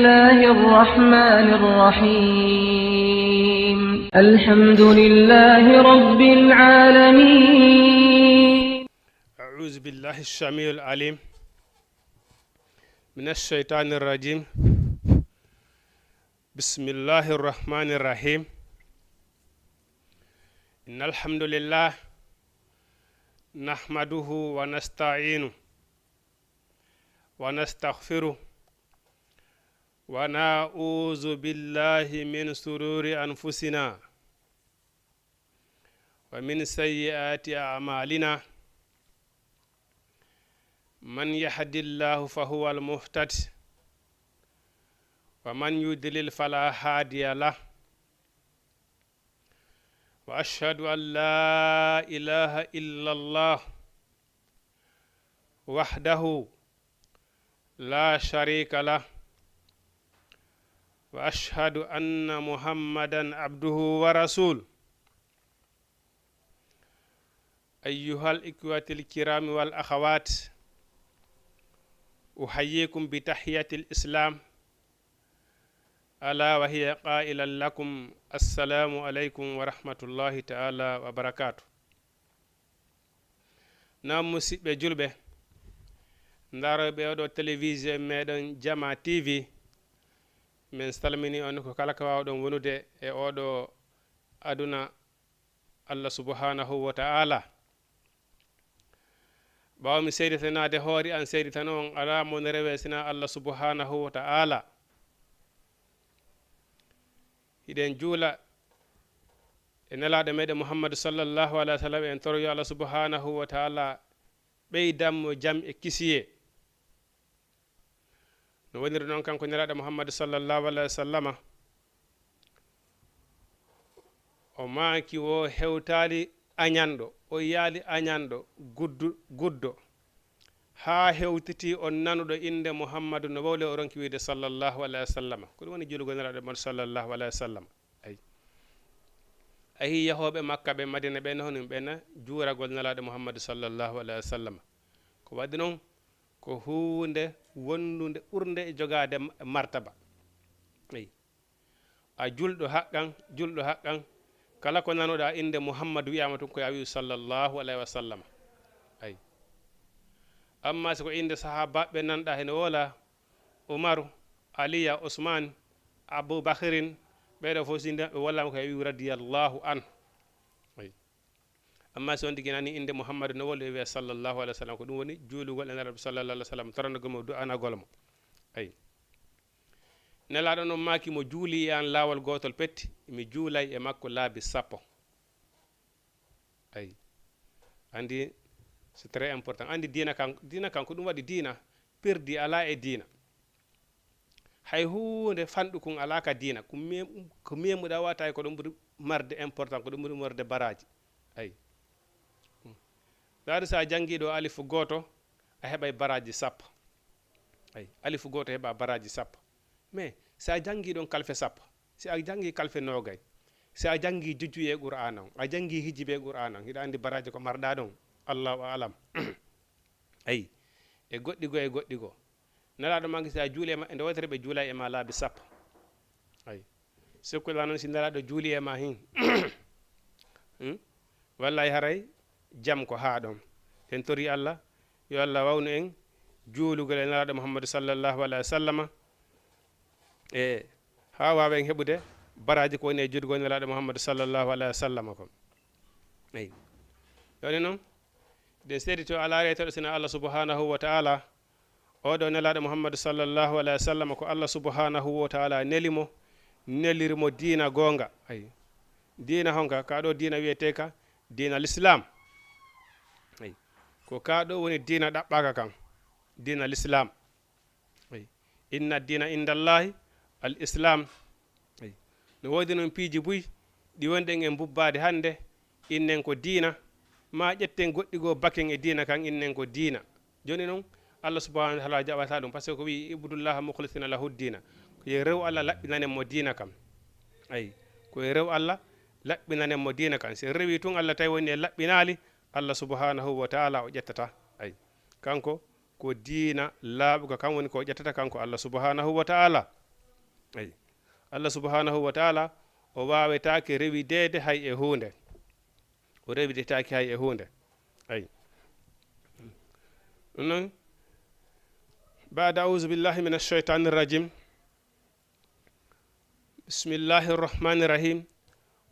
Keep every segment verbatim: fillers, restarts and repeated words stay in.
الله الرحمن الرحيم. الحمد لله رب العالمين. أعوذ بالله السميع العليم من الشيطان الرجيم. بسم الله الرحمن الرحيم. إن الحمد لله نحمده ونستعينه ونستغفره ونعوذ بالله من شرور أنفسنا ومن سيئات أعمالنا. من يهد الله فهو المهتد ومن يضلل فلا هادي له. وأشهد أن لا إله إلا الله وحده لا شريك له. وأشهد أن محمدا عبده ورسوله. أيها الإخوة الكرام والأخوات، أحييكم بتحية الإسلام، ألا وهي قائلا لكم: السلام عليكم ورحمة الله تعالى وبركاته. Naam, musidɓe julɓe, ndarooɓe oɗo télévision meɗen Jama T V, min salmini on ko kala ko waawɗon wonude e oɗo aduna Allah subhanahu wa ta'ala. Ɓaawo mi seeditanaade hoore an, seeditano on alaa mo rewe sina Allah subhanahu wa ta'ala. Hiɗen juula e nelaaɗo meɗen Muhammadu sallallahu alaihi wa sallam, en toro yo Allah subhanahu wa ta'ala ɓeydan mo jam e kisiyee. No woniri noon kanko nelaaɗo Muhammadu sallallahu alaihi wa sallama, o maaki wo hewtaali añanɗo, o yiyaali añanɗo guddu-, guddo, haa hewtiti on nanuɗo innde Muhammadu no wowle, o ronki wiide sallallahu alaihi wa sallama. Ko ɗum woni juulugol nelaaɗo Muhammadu sallallahu alaihi wa sallama. Ay. A yii yahooɓe Makka ɓe Madina ɓe no honum ɓe na juuragol nelaaɗo Muhammadu sallallahu alaihi wa sallama. Ko waɗi noon ko huunde wonndude ɓurnde e jogaade ma-, martaba. Eyi. A julɗo haqqan, julɗo haqqan, kala ko nanoɗaa innde Muhammadu wiyaama tun ko a wi'u sallallahu alaihi wa sallam. Ay. Amma si ko innde sahaabaaɓe nanɗaa hene woola, Umaru, Aliya, Usmaan, Abu Bakrin, ɓeeɗo fof si nde ɓe wollaama ko a wi'u radiyallahu anhu. Ay. Amma si on tigi nani innde Muhammadu no wowle wiya sallallahu alaihi wa sallam, ko ɗum woni juulugol e Nelaaɗo sallallahu alaihi wa sallam, torandogol mo, du'anagol mo. Ay. Nelaaɗo noon maaki mo juuli e an laawol gootol petti, mi juulay e makko laabi sappo. Ay. Anndi, c'est très important. Anndi diina kan, diina kan ko ɗum waɗi diina, perdi alaa e diina. Hay huunde fanɗukun alaa ka diina. Ko mem-, ko memuɗaa wata e ko ɗum ɓuri marde important, ko ɗum ɓuri marde baraaji. Ay. Ndaari, so a janngii ɗo alifu gooto, a heɓay baraaji sappo. Ay, alifu gooto heɓa baraaji sappo. Mais so a janngii ɗon kalfe sappo, si a janngii kalfe noogay, si a janngii jojjuye Qur'aana on, a janngii hijjibe Qur'aana on, hiɗa anndi baraaji ko marɗaa ɗon. Allahu a'lam. Ay, e goɗɗi goo, e goɗɗi goo. Nelaaɗo maa ngi, si a juuli e ma, e nde wootere ɓe juulay e ma laabi sappo. Ay. Sokkuɗaa noon si Nelaaɗo juuli e ma hin. Hmm? Wallay haray jam ko haa ɗon. En tori Allah, yo Allah wawnu en juulugol e Nelaaɗo Muhammadu sallallahu alaihi wa sallama. E haa waawen heɓude baraaji ko woni e juulugol Nelaaɗo Muhammadu sallallahu alaihi wa sallama kon. Eyi. Ɗoni noon, ɗen seedi to alaa reetoɗo sina Allah subhanahu wa ta'ala. Oɗo Nelaaɗo Muhammadu sallallahu alaihi wa sallam ko Allah subhanahu wa ta'ala neli mo, neliri mo diina goonga. Ay. Diina honka? Ka ɗo diina wiyetee ka diina l'Islam. Ay. Ko ka ɗo woni diina ɗaɓɓaaka kan. Diina l'Islam. Ay. Inna diina inda Allahi al Islam. Ay. No woodi noon piiji buy ɗi wonɗen en mbubbaade hannde, innen ko diina, maa ƴetten goɗɗi goo baken e diina kan, innen ko diina. Jooni noon, Allah subhanahu wa ta'ala jaɓataa ɗum, parce que ko wi'i, "Ibudullaha mukhlisina lahu diina." Ko yo rew Allah laɓɓinanen mo diina kan. Ay, ko yo rew Allah laɓɓinanen mo diina kan. Si rewi tun Allah tawi woni e laɓɓinaali, Allah subhanahu wa ta'ala o ƴettata. Ay, kanko ko diina laaɓuka, kan woni ko ƴettata kanko Allah subhanahu wa ta'ala. Ayi. Allah subhanahu wa taala, o waawetaake rewideede hay e huunde. O rewidetaake hay e huunde. Ayi. Ɗum noon, baada auzu billahi min alcheytani irrajim. Bismillahi irrahmani irrahim.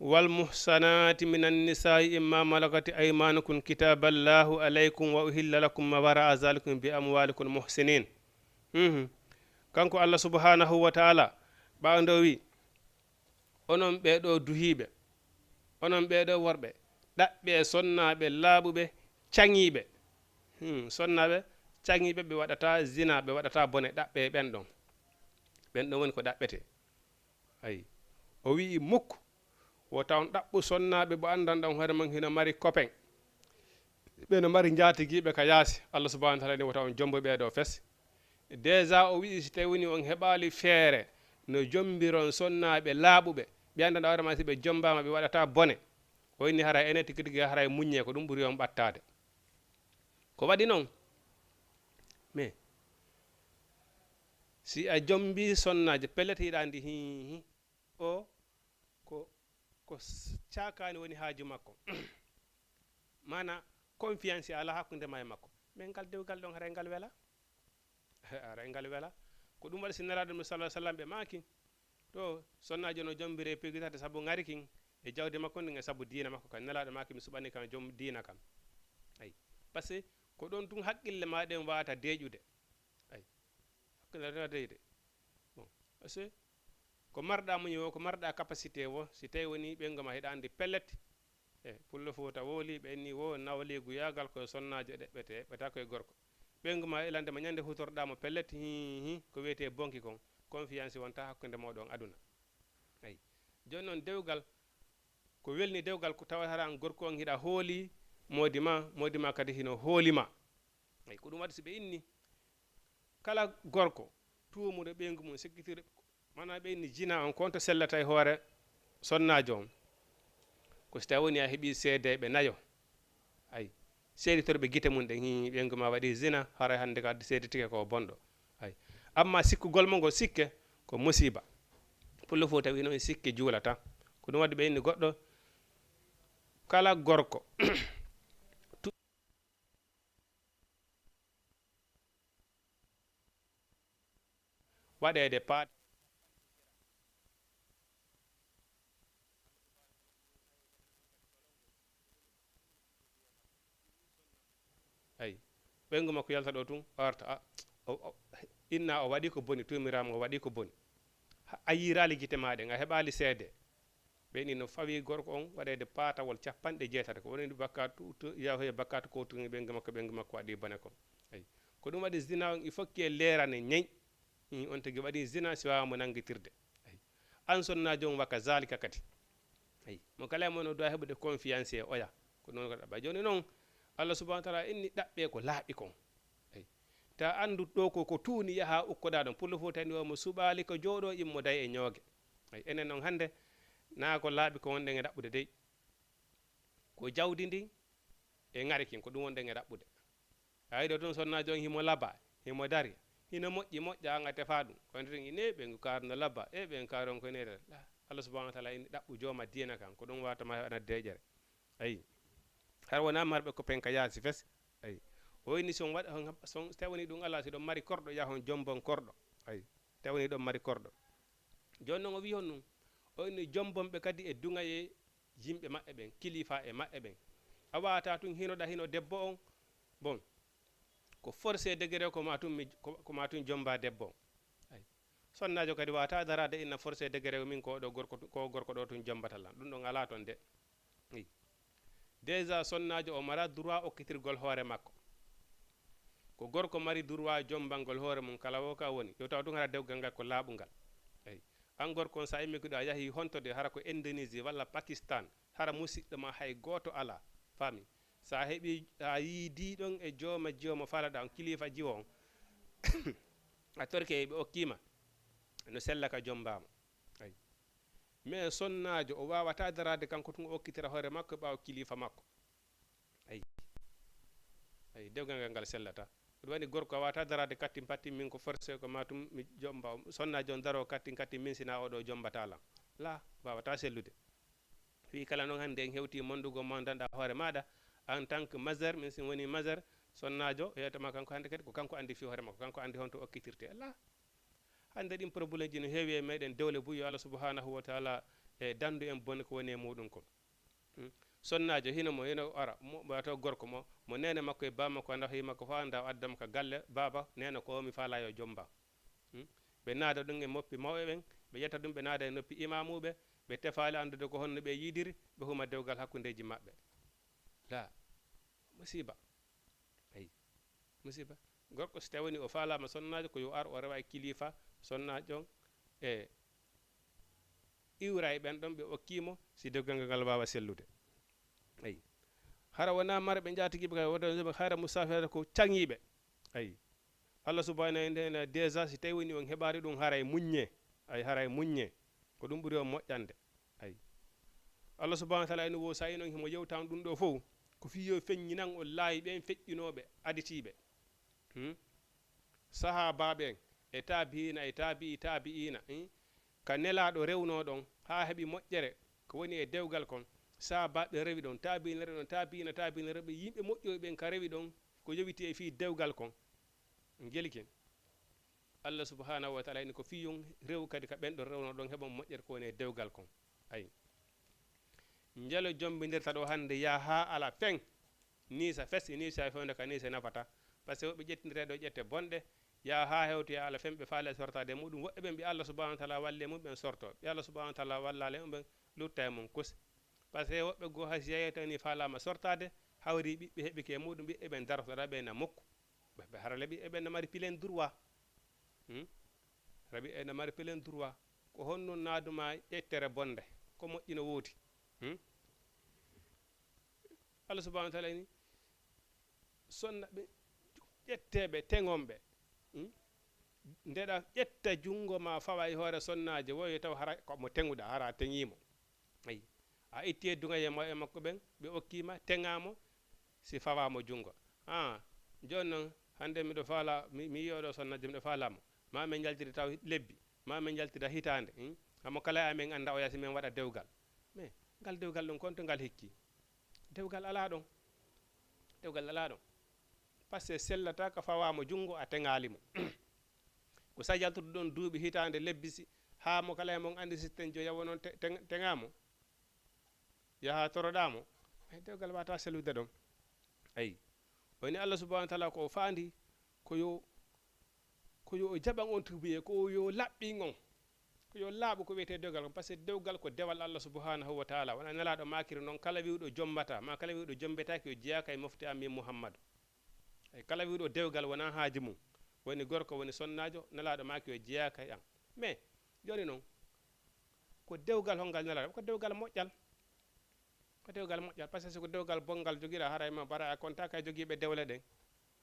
Walmuhsanati min annisai imma malakati aymanukum kitaballahu alaykum wa uhilla lakum ma waraa zalikum bi amwalikum muhsinin. Mhm. Kanko Allah subhanahu wa taala, ɓaawo nde o wi, onon ɓee ɗoo duhiiɓe, onon ɓee ɗoo worɓe, ɗaɓɓee sonnaaɓe laaɓuɓe, caŋiiɓe. Hmm, sonnaaɓe caŋiiɓe, ɓe waɗataa zina, ɓe waɗataa bone, ɗaɓɓee ɓen ɗon. Ɓen ɗon woni ko ɗaɓɓetee. Ayi. O wi'i mukk, wota on ɗaɓɓu sonnaaɓe ɓe anndanɗon hoore mon hino mari kopen. Ɓe no mari njaatigiiɓe ka yaasi. Allah subhanahu wa taala ni wota on jombo ɓee ɗoo fes. Déjà o wi'i si tawi woni on heɓaali feere no jombiron sonnaaɓe laaɓuɓe, ɓe anndanɗa hoore ma si ɓe jombaama ɓe waɗataa bone. O inni haray enen tigi tigi haray muññee ko ɗum ɓuri on ɓattaade. Ko waɗi noon, mais si a jombi sonnaajo pellet hiɗa anndi hi, hi, o ko, ko s-, caakaani woni haaju makko. Maana confiance alaa hakkunde ma e makko. Mais ngal dewgal ɗon haray ngal wela? Haray ngal wela. Ko ɗum waɗi si Nelaaɗo mo sallallahu alaihi wasallam ɓe maaki, to sonnaajo no jombire pegitade sabu ŋari kin e jawdi makko ndin e sabu diina makko kan. Nelaaɗo maaki mi suɓani kan jom diina kan. Ayi. Parce que ko ɗon tun haqqille ma ɗen wata deeƴude. Ayi. Haqqille ma deeƴude. Bon. Parce que ko marɗa muñi wo, ko marɗa capacité wo, si tawi woni ɓeyngu ma hiɗa anndi pellet, e Pullo Fuuta wowli, ɓe inni wo nawliigu yaagal koye sonnaajo ɗeɓɓete, eɓɓata koye gorko. Ɓeyngu ma ilande ma ñande hutorɗa mo pellet, hi, hi, ko wiyetee bonki kon, confiance wonta hakkunde mooɗon aduna. Ayi. Jooni noon dewgal, ko welni dewgal ko tawa hara an gorko on hiɗa hooli moodi ma, moodi ma kadi hino hooli ma. Ayi, ko ɗum waɗi si ɓe inni kala gorko tuumuɗo ɓeyngu mum, sikkitirɗo, maanaam ɓe inni jina on, ko on to sellata e hoore sonnaajo on. Ko si tawi woni a heɓi seedeeɓe nayo. Ayi, seeditorɓe gite mum ɗen, hii, ɓeyngu ma waɗi zina, haray hannde ka seeditike ko bonɗo. Ayi, amma sikkugol mo ngol sikke, ko musiba. Pullo fof tawi noon sikke juulata. Ko ɗum waɗi ɓe inni goɗɗo, kala gorko, waɗeede paat. Ayi, ɓeyngu makko yalta ɗo tun, o arta, a, o, o, inna o waɗi ko boni, tuumiraama o waɗi ko boni. Ha, a yiiraali gite maa ɗen, a heɓaali seede. Ɓe ni no fawi gorko on waɗeede paatawol capanɗe jeetati, ko woni bakkaatu, to, yahoye bakkaatu ko tun ɓeyngu makko, ɓeyngu makko waɗi bone kon. Ayi. Ko ɗum waɗi zina on, il faut que leerane ñey. Hii, on tigi waɗi zina si waawa mo nanngitirde. Ayi. An sonnaajo on wa kazalika kadi. Ayi. Mo kala e mon o duwa heɓude confiance e oya. Ko noon ko ɗaɓɓa. Jooni noon, Allah subhanahu wa taala inni ɗaɓɓe ko laaɓi kon. Ayi. Ta anndu ɗo ko, ko tuuni yaha ukkoɗa ɗon. Pullo fof tani o mo suɓaali ko jooɗo immo day e ñooge. Ayi. Enen noon hannde, naa ko laaɓi ko wonɗen e ɗaɓɓude dey. Ko jawdi ndin e ŋari kin, ko ɗum wonɗen e ɗaɓɓude. A yiɗo tun sonnaajo on himo laba, himo dari, hino moƴƴi, moƴƴa, an a tefa ɗum. Kono tun ine ɓe ngu kaar no laba, e ɓe kaar on ko ine la. Allah subhanahu wa taala inni ɗaɓɓu jooma diina kan, ko ɗum wata ma heɓana deeƴere. Ayi. Har wona marɓe ko penka yaasi fes. Ayi. O inni son waɗa, son, son tawani ɗum Allah, si ɗon mari korɗo, yahon jombon korɗo. Ayi. Tawani ɗon mari korɗo. Jooni noon o wi honɗum? O inni jombon ɓe kadi e duŋayee yimɓe maɓɓe ɓen, kilifa e maɓɓe ɓen. A waata tun hinoɗa hino debbo on, bon, ko forcé degré ko ma tun mi, ko, ko ma tun jomba debbo on. Ayi. Sonnaajo kadi waata daraade inna forcé degré ko min ko ɗo gorko tu-, ko gorko ɗo tun jombata lan. Ɗum ɗon alaa ton de. Ayi. Déjà sonnaajo o mara droit okkitirgol hoore makko. Ko gorko mari droit jombangol hoore mum kala wo ka woni. Yo taw tun hara dewgal ngal ko laaɓungal. Ayi. An gorko on, sa immi ko ɗo a yahi hontode, hara ko Indonésie walla Pakistan, hara musiɗɗo ma hay gooto alaa. Faami? Sa heɓi, a yiidi ɗon e jooma jooma falaɗa on, kilifa jiwo on, a torke ɓe okkima, no sella ka jombaama. Ayi. Mais sonnaajo, o waawata daraade kanko tun, o okkitira hoore makko ɓaawo kilifa makko. Ayi. Ayi, dewgal ngal ngal sellata. Ko ɗum waɗi gorko a wata darade kattin pattin min ko forcé ko matum mi jomba o. Sonna jon daro kattin kattin min sina oɗo jombata lan. La, wawata sellude. Fii kala noon hannde en hewti mondugo mo danɗa hoore maɗa en tant que majeur, min sin woni majeur, sonnaajo yewtama kanko hannde kadi ko kanko andi fii hoore makko, kanko andi honto okkitirte. La, hannde ɗin problème ji no heewi e meɗen dewle buy. Yo Allah subhanahu wa taala e dandu en bone ko woni e muɗum kon. Hmm. Sonnaajo hino mo hino ara mo wato gorko mo mo nene makko e ba makko anda hoyi makko fa anda o adda mo ka galle baba nena ko mi fala yo jomba. Hmm. Ɓe naada ɗum e moppi mawɓe ɓen, ɓe ƴetta ɗum ɓe naada e noppi imamuɓe. Ɓe tefaali anndude ko honno ɓe yiidiri, ɓe huma dewgal hakkundeji maɓɓe. La, musiba. Ayi, musiba. Gorko so tawani o faalama sonnaajo ko yo ar o rewa e kilifa sonnaajo on e iwra e ɓen ɗon ɓe okkimo si dewgal ngal ngal wawa sellude. Ayi, hara wona marɓe njatigiɓe kay woto hara musafirata ko caŋiɓe. Ayi, Allah subhanahu wa taala déjà si tawi woni on heɓari ɗum haray muññe. Ay haray muññe, ko ɗum ɓuri on moƴƴande. Ay, Allah subhanahu wa taala ene wo sa inon himo yewtan ɗum ɗo fof, ko fii yo feññinan on laayi ɓen feƴƴinooɓe aditiiɓe. Hmm? Sahaabaaɓe en e taabiina e taabii taabiina, hmm? Ka nelaaɗo rewnoo ɗon haa heɓi moƴƴere ko woni e dewgal kon. Sahaabaaɓe rewi ɗon, taabiina rewi ɗon, taabiina taabiina rewi, yimɓe moƴƴoy ɓen ka rewi ɗon ko yowiti e fii dewgal kon. Ngelikin. Allah subhanahu wa taala ini ko fii yon rew kadi ka ɓen ɗon rewno ɗon heɓon moƴƴere ko woni e dewgal kon. Ayi, njelo jombindirta ɗo hannde yaha haa ala feŋ. Niisa fes, niisa e fewde ka niisa nafata. Parce que woɓɓe ƴettindireɗo ƴette bonɗe yaha haa hewtoya ala feŋ ɓe faale sortade e muɗum. Woɓɓe ɓen ɓe Allah subhanahu wa taala walle mum ɓen sorto, ɓe Allah subhanahu wa taala wallale mum ɓen lutta e mum kusi. Parce que woɓɓe goo hay si yeyetani faalama sortade hawri ɓiɓɓe heɓike e muɗum ɓiɓɓe ɓen dartoɗa ɓe na mokku. Ɓe ɓe harale ɓiɓɓe ɓen no mari pilen droit. Hmm? Rabi ene mari pelen droit. Ko honno naaduma ƴettere bonde ko moƴƴino woodi. Hmm? Allah subhanahu wa taala ini sonna ɓe ƴetteɓe teŋonɓe. Hmm? Ndeɗa ƴetta junngo ma fawa e hoore sonnaajo woyo taw hara ko mo teŋuɗa hara teŋimo. Ayi, a itti e duŋaye mo e makko ɓen ɓe okkima teŋamo si fawamo junngo. Ah, jooni noon hannde miɗo faala mi, mi yiyoɗo sonnaajo miɗo faalamo ma min njaltiri taw lebbi ma min njaltira hitaande. Hmm? Hamo kala e amen annda oya si min waɗa dewgal. Mais ngal dewgal ɗum konto ngal hikki? Dewgal ala ɗon. Dewgal ala ɗon. Parce que sellata ka fawamo junngo a teŋali mo. Ko sa yaltude ɗon duuɓi hitaande lebbi si haa mo kala e mon anndi système jo yawo noon teŋamo yaha toroɗamo. Ay dewgal wata sellude ɗon. Ayi, woni Allah subhanahu wa taala ko o faandi ko yo ko yo o jaɓan on tuubiye ko yo laɓɓin on. Ko yo laaɓu ko wiyete dewgal kon parce que dewgal ko dewal Allah subhanahu wa taala wona nelaɗo makiri noon kala wiwɗo jombata ma kala wiwɗo jombetaki o jeyaka e mofte am min Muhammadu. Ay kala wiwɗo dewgal wona haaji mum woni gorko woni sonnaajo nelaɗo maaki o jeyaka e am. Mais jooni noon ko dewgal hongal nelaɗo ko dewgal moƴƴal. Ko dewgal moƴƴal parce que si ko dewgal bonngal jogiɗa haray ma bara a konta kay jogiiɓe dewle ɗen.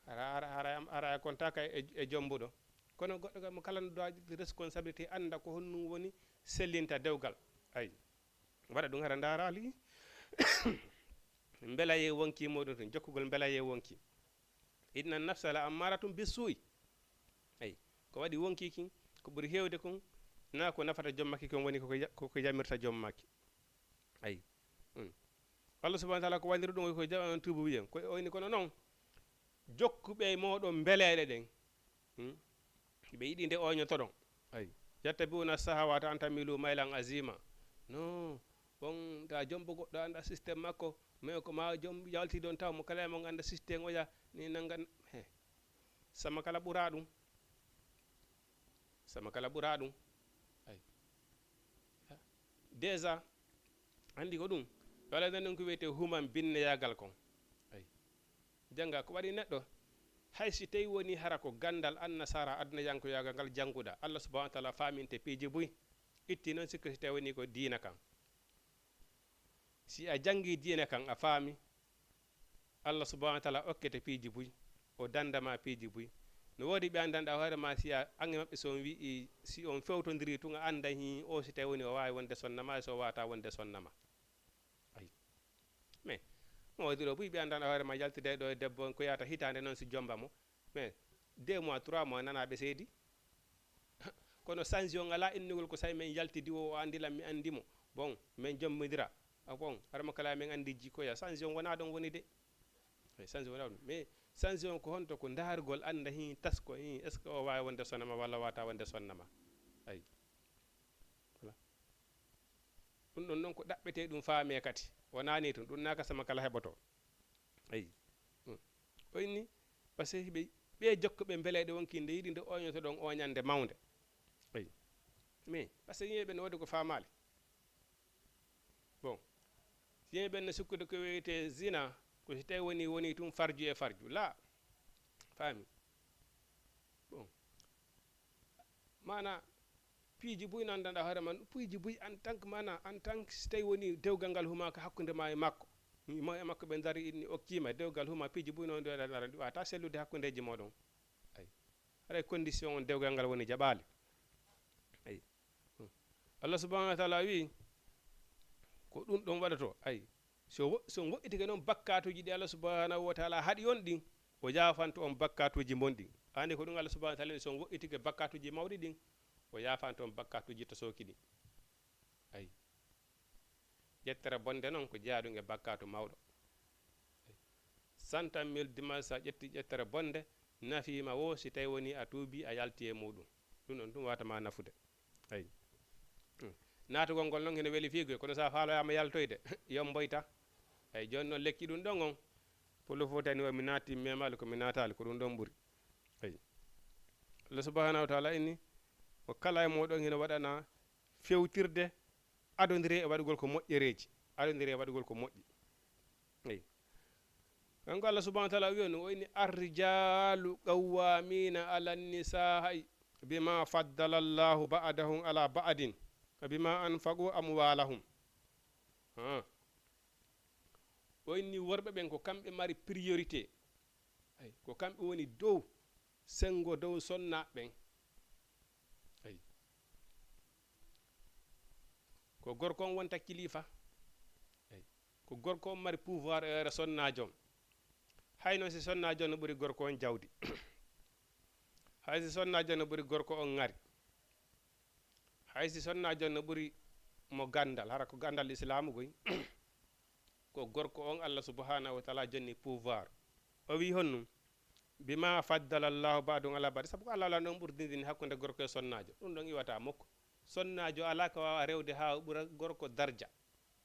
Hara a konta kay e, e jombuɗo. Kono goɗɗo kay mo kala no doit responsabilité annda ko honɗum woni sellinta dewgal. Ay, waɗa ɗum hara ndaarali. Mbelaye wonki muɗum ton jokkugol mbelaye wonki. Inna nafsa la ammaratum bissuu'i. Ay, ko waɗi wonki kin ko ɓuri heewde kon na ko nafata jommaki kon woni koko yamirta jommaki. Ay. Hmm. Allah subhanahu wa taala ko wandiri ɗum ko jaɓan tuubu wiyen ko oyni kono noon jokkuɓe e mooɗon mbeleeɗe ɗen. Hmm? Ɓe yiɗi nde oñotoɗon. Ay, yattabiuna sahawata an tamilu maylan azima. No on ta jombo goɗɗo annda système makko mais ko ma jom yalti ɗon taw mo kala e mon annda système oya ni nanga he sama kala ɓura ɗum. Sama kala ɓura ɗum. Ay, déjà anndi ko ɗum wala nan ɗum ko wiyete human binneyagal kon. Ay, jannga ko waɗi neɗɗo hay si tawi woni hara ko ganndal annasara aduna yankoyagal ngal jannguɗa Allah subhanahu wa taala faminte piiji buy. Itti noon sikka si tawi woni ko diina kan. Si a janngi diina kan a faami Allah subhanahu wa taala okkete piiji buy. O dandama piiji buy. No woodi ɓe andanɗa hoore ma si a ange maɓɓe si on wi'i si on fewtodiri tun a anda hi o si tawi woni o wawi wonde sonnama e so wata wonde sonnama. Ayi, mais mo waɗi ɗo buy ɓe andanɗa hoore ma yaltida e ɗo e debbo ko yata hitande noon si jomba mo. Mais deux mois, trois mois, nanaa ɓe seedi. Kono sanction alaa innugol ko sa'i men yaltidi o, o anndi lan, mi anndi mo. Bon, men jommondira. A bon, hara mo kala men anndi jikkoya. Sanction wonaa ɗon woni de. Eyi, sanction wonaa ɗum. Mais sanction ko honto? Ko ndaarugol, annda hin tasko, hin, est-ce que o waawi wonde sonna ma walla waata wonde sonna ma? Ayi. Voilà. Ɗum ɗon noon ko ɗaɓɓetee ɗum faamee kadi. Wonaa ni tun, ɗum naa ka sama kala heɓoto. Ayi. Hmm. O inni, parce que ɓe, ɓe jokkuɓe mbeleɗe wonki nde yiɗi nde oñoto ɗon oñande mawnde. Ayi. Mais, parce que yimɓe no waɗi ko faamaali. Bon. Yimɓe no sikkude ko wiyetee zina, ko si tawi woni, woni tun farju e farju. La. Faami. Bon. Maana, piiji buy no anndanɗaa hoore ma, piiji buy en tant que, maana, en tant que si tawi woni dewgal ngal humaaka hakkunde ma e makko. Ma e makko ɓe ndarii inni okkiima, dewgal huma, piiji buy no nde ɗaɗa ɗi waata sellude hakkundeeji mooɗon. Ayi. Haray condition on dewgal ngal woni jaɓaali. Ayi. Hmm. Allah subhanahu wa taala wi, ko ɗum ɗon waɗoto. Ayi. So wo-, so on woɗɗitike noon bakkaatuuji ɗi Allah subhanahu wa taala haɗi on ɗin, o yaafanto on bakkaatuuji mon ɗin. Andi ko ɗum Allah subhanahu wa taala wi, so on woɗɗitike bakkaatuuji mawɗi ɗin, o yaafanto on bakkaatuuji tosooki ɗin. Ayi. Ƴettere bonde noon ko jeyaa ɗum e bakkaatu mawɗo. Ayi. Cent mille dimanche, sa ƴetti ƴettere bonde, nafiima wo si tawi woni a tuubi, a yalti e muɗum. Ɗum ɗon ɗum wata ma nafude. Ayi. Hmm. Naatugol ngol noon hino weli fiigoy, kono sa faaloyaama yaltoyde, yomboyta. Ayi, jooni noon lekki ɗum ɗon on, polo fotani o mi naati, mi memaali ko mi naataali, ko ɗum ɗon ɓuri. Ayi. Allah subhanahu wa taala inni, o kala e mooɗon hino waɗana fewtirde, adondire e waɗugol ko moƴƴereeji, adondire e waɗugol ko moƴƴi. Eyi. Kanko Allah subhanahu wa taala wiyo no, o inni, "Arrijalu qawwamina ala nisai bima faddala Allahu ba'dahum ala ba'din wa bima anfaqu amwalahum." Ha. O inni worɓe ɓen ko kamɓe mari priorité. Ay, ko kamɓe woni dow, senngo dow sonnaaɓe ɓen. Ay. Ko gorko on wonta kilifa. Ay. Ko gorko on mari pouvoir e hoore sonnaajo on. Hay noon si sonnaajo on no ɓuri gorko on jawdi. Hay si sonnaajo on no ɓuri gorko on ŋari. Hay si sonnaajo on no ɓuri mo ganndal, hara ko ganndal Islaamu koy. Ko gorko on Allah subhanahu wa taala jonni pouvoir. O wi honɗum? "Bima faddala Allahu ba'dahum ala ba'd." Sabu ko Allah lan ɗon ɓurdindini hakkunde gorko e sonnaajo. Ɗum ɗon iwata mokko. Sonnaajo alaa ko waawa rewde haa o ɓura gorko darja.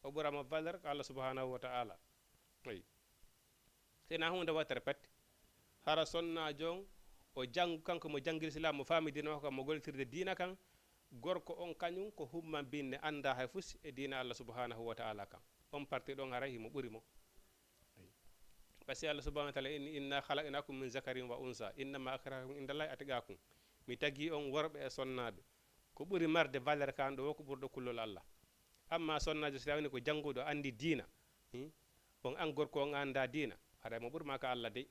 O ɓura mo valeur ko Allah subhanahu wa taala. Eyi. Sina huunde wootere pet. Hara sonnaajo on, o jang-, kanko mo janngi Lislaam, mo faami diina makko, mo gollitirde diina kan, gorko on kañum ko humman binne, anndaa hay fus e diina Allah subhanahu wa taala kan. On parti ɗon haray himo ɓuri mo. Ayi. Parce que Allah subhanahu wa taala inni, "Inna khalaqnakum min zakarin wa unsa, innama akramakum indallahi atqakum." Mi tagi on worɓe e sonnaaɓe. Ko ɓuri marde valeur kan ɗo, ko ɓurɗo kullol Allah. Amma sonnaajo si tawii ko jannguɗo, anndi diina, hmm? Bon, an gorko on anndaa diina, haray mo ɓuri ma ka Allah dey.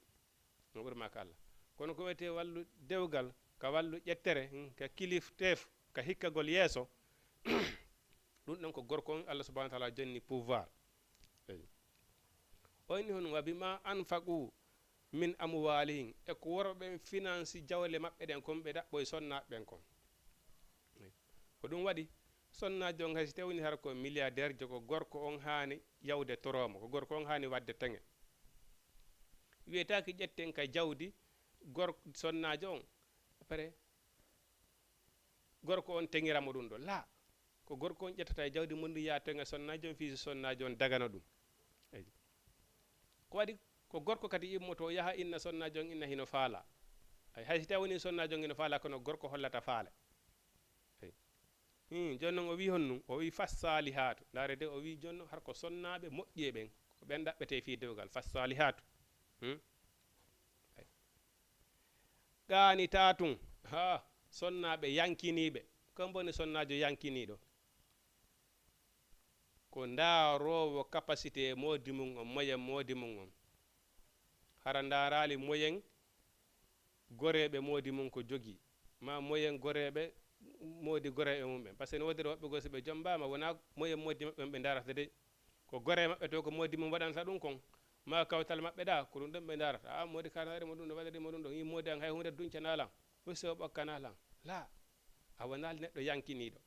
No ɓuri ma ka Allah. Kono ko wiyetee wallu dewgal, ka wallu ƴettere, hmm, ka kilifteef, ka hikkagol yeeso, ɗum ɗon ko gorko on Allah subhanahu wa taala jonni pouvoir. Eyi. O inni hon, "Wa bima anfaqu min amwalihim", e ko worɓe ɓen finansi jawle maɓɓe ɗen kon ɓe ɗaɓɓoy sonnaaɓe ɓen kon. Eyi. Ko ɗum waɗi, sonnaajo on hay si tawni hara ko milliardaire jo, ko gorko on haani yawde toroomo, ko gorko on haani waɗde teŋe. Wiyetaake ƴetten ka jawdi gor-, sonnaajo on, après, gorko on teŋira mo ɗum ɗo. Laa, ko gorko on ƴettata e jawdi mun ndi, yaa teŋa sonnaajo on, fii so sonnaajo on dagana ɗum. Eyi. Ko waɗi, ko gorko kadi immoto, yaha inna sonnaajo on, inna hino faala. Ay, hay si tawni sonnaajo on hino faala, kono gorko hollata faale. Eyi. Hmm, jooni non o wi honɗum? O wi, "Fassalihatu." Ndaare de, o wi jooni non har ko sonnaaɓe moƴƴi e ɓen. Ko ɓen ɗaɓɓetee fii dewgal. Fassalihatu. Hmm? Ay. Qanitatun. Ha, sonnaaɓe yankiniiɓe. Ko mboni sonnaajo yankiniiɗo? Ko ndaaroowo capacité moodi mum on, moyen moodi mum on. Hara ndaaraali moyen goreeɓe moodi mum ko jogii, ma moyen goreeɓe moodi goreeɓe mum ɓen. Parce que no woodiri woɓɓe goo, si ɓe jombaama, wonaa moyen moodi maɓɓe on ɓe ndaarata dey. Ko goree maɓɓe to, ko moodi mum waɗanta ɗum kon. Ma kawtal maɓɓe ɗa, ko ɗum ɗon ɓe ndarata. A, moodi ka naɗari mo ɗum ɗo, waɗari mo ɗum ɗo. Yi moodi an hay hunde duncanalan. Husse o ɓokkanalan. La. A wonali neɗɗo yankiniiɗo.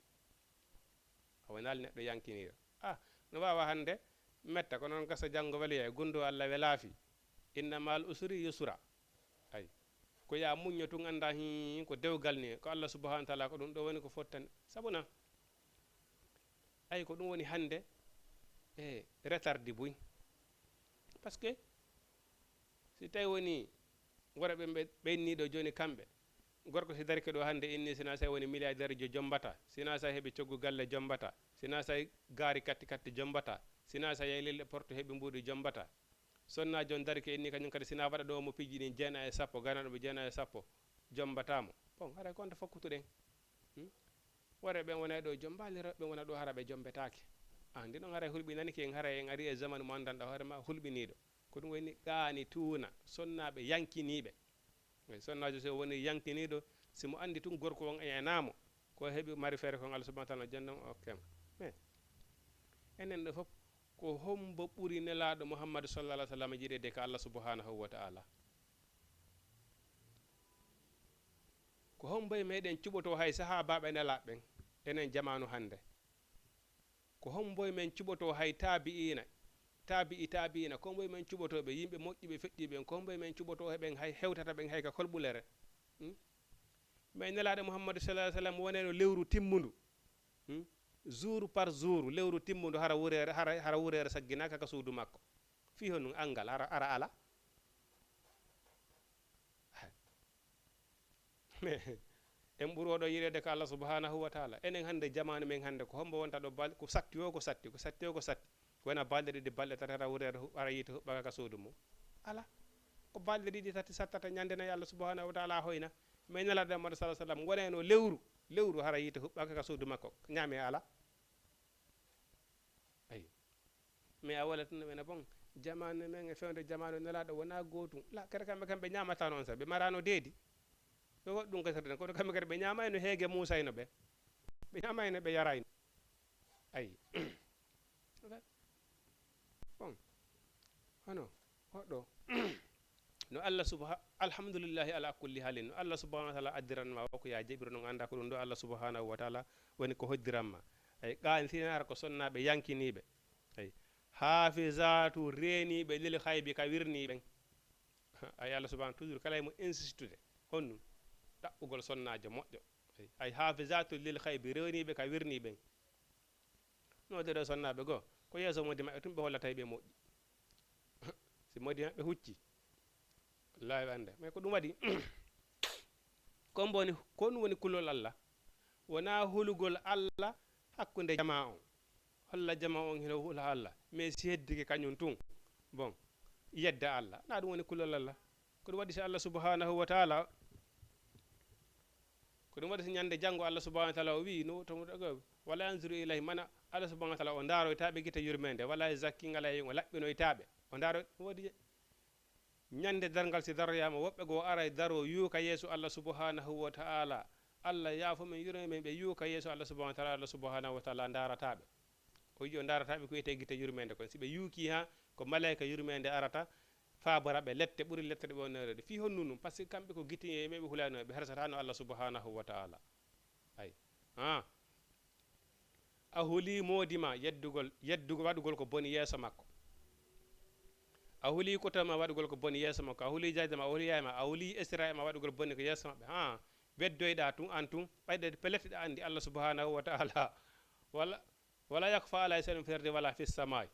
A wonali neɗɗo yankiniiɗo. A, no wawa hande metta, kono noon gasa janngo weloya e gunndo Allah welaafi. Inna mal usri yusra. Ay. Ko ya muñño tun annda hi ko dewgal ni, ko Allah subhanahu wa taala ko ɗum ɗo woni ko fottani. Sabu na? Ay, ko ɗum woni hannde e retardi buy. Parce que si tawi woni worɓe ɓe ɓenniɗo jooni kamɓe, gorko si darike ɗo hannde inni sina sa woni milliardaire jo jombata, sina sa heɓi coggu galle jombata, sina sa gaari katti katti jombata, sina sa yehi lille porte heɓi mbuuɗi jombata. Sonna jon darike inni kañum kadi sina waɗa ɗo mo piiji ɗin jeena e sappo, ganaɗo mo jeena e sappo jombatamo. Bon, haray ko honto fokkutuɗen? Hmm? Worɓe ɓen wona ɗo jombaali, rewɓe ɓen wona ɗo hara ɓe jombetaake. Ah, ndi ɗon haray hulɓinani ki en, haray en ari e zamanu mo anndanɗa hoore ma hulɓiniiɗo. Ko ɗum woni qaanituuna, sonnaaɓe yankiniiɓe. Eyi, sonnaajo so woni yankiniiɗo, si mo anndi tun gorko on e naamo, ko heɓi mari feere kon Allah subhanahu wa taala janndan o okke mo. Mais enen ɗo fof, ko hombo ɓuri Nelaaɗo Muhammadu sallallahu alaihi wa sallam yiɗeede ka Allah subhanahu wa taala? Ko hombo e meɗen cuɓoto hay sahaabaaɓe Nelaaɓe ɓen, enen jamaanu hannde? Ko hombo e men cuɓoto hay taabi'iina, taabi'i taabi'iina? Ko hombo e men cuɓoto ɓe, yimɓe moƴƴuɓe, feƴƴuɓe ɓen? Ko hombo e men cuɓoto heɓen hay, hewtata ɓen hay ka kolɓulere? Hmm? Mais Nelaaɗo Muhammadu sallallahu alaihi wa sallam woneno lewru timmundu. Hmm? Jour par jour, lewru timmundu, hara wureere, hara, hara wureere sagginaaka ka suudu makko. Fii honɗum anngal, hara, hara ala? En ɓuri oɗo yiɗeede ko Allah subhanahu wa taala. Enen hannde, jamaanu men hannde, ko hombo wonta ɗo bal-, ko satti o, ko satti, ko satti o, ko satti. Wona balɗe ɗiɗi, balɗe tati, hara wureere hu-, hara yiite huɓɓaka ka suudu mum. Ala. Ko balɗe ɗiɗi, tati sattata, ñande nayi Allah subhanahu wa taala hoyna. Mais Nelaaɗo Muhammadu sallallahu alaihi wa sallam, woneno lewru, lewru hara yiite huɓɓaka ka suudu makko. Ñaame ala. Ayi. Mais a wala tun ɓena bon. Jamaanu men e fewndo jamaanu Nelaaɗo wona gootum. La, kadi kamɓe kam ɓe ñaamata noon sa. Ɓe maraano deedi. Ɓe waɗi ɗum gasirde, kono kamɓe kadi ɓe ñaamayno heege Muusa ino ɓe. Ɓe ñaamayno, ɓe yarayno. Ayi. Bon. Hono, hoɗo. No Allah subha-, alhamdulillahi ala kulli halin. No Allah subhanahu wa taala addiran ma o ko ya jeɓiro, non annda ko ɗum ɗo Allah subhanahu wa taala woni ko hoddiran ma. Ay, qanitina ara ko sonnaaɓe yankiniiɓe. Ay, hafizatu reeniiɓe lil haybi ka wirnii ɓen. Ay, Allah subhanahu toujours kala mo insistude. Honɗum? Ɗaɓɓugol sonnaajo moƴƴo. Ay, ay, hafizatu lil haybi reeniiɓe ka wirnii ɓen. No de ɗo sonnaaɓe goo, ko yeeso moodi maɓɓe tun ɓe hollata ɓe moƴƴi. Si moodi maɓɓe hucci, wallahi ɓe annda. Mais ko ɗum waɗi, ko ɗum woni, ko ɗum woni kulol Allah. Wona hulugol Allah hakkunde jamaa on. Holla jamaa on hino hula Allah. Mais si heddike kañum tun, bon, yedda Allah. Na ɗum woni kulol Allah. Ko ɗum waɗi si Allah subhanahu wa taala, ko ɗum waɗi si ñande janngo Allah subhanahu wa taala o wi'i, no to, wala yanzuru ilayhi, mana Allah subhanahu wa taala o ndaaroytaaɓe gite yurmeende, wala zakki ngala e o laɓɓinoytaaɓe. O ndaaro-, ɗum waɗi je-, ñande darngal si daroyaama, woɓɓe goo aray daro yuuka yeeso Allah subhanahu wa taala. Allah yaafo men, yurme men, ɓe yuuka yeeso Allah subhanahu wa taala, Allah subhanahu wa taala ndaarataa ɓe. O wi'i o ndaarataa ɓe ko wiyetee gite yurmeende kon. Si ɓe yuuki ha, ko malayka yurmeende arata, faabora ɓe lette ɓuri lette ɗe ɓe wonnoreede. Fii honɗum ɗum? Parce que kamɓe ko gite yeeɓe ɓe hulano, ɓe hersataano Allah subhanahu wa taala. Ay. Ha. A huli moodi ma yeddugol, yeddugol, waɗugol ko boni yeeso makko. A huli koto ma waɗugol ko boni yeeso makko. A huli jaade ma, a huli yaay ma, a huli esira ma waɗugol boni ko yeeso maɓɓe. Ha. Weddoyɗa tun, an tun, ɓayde pellet ɗa anndi Allah subhanahu wa taala. Wala, wala yakfa alayhi shay'un fil ardi wala fis samai.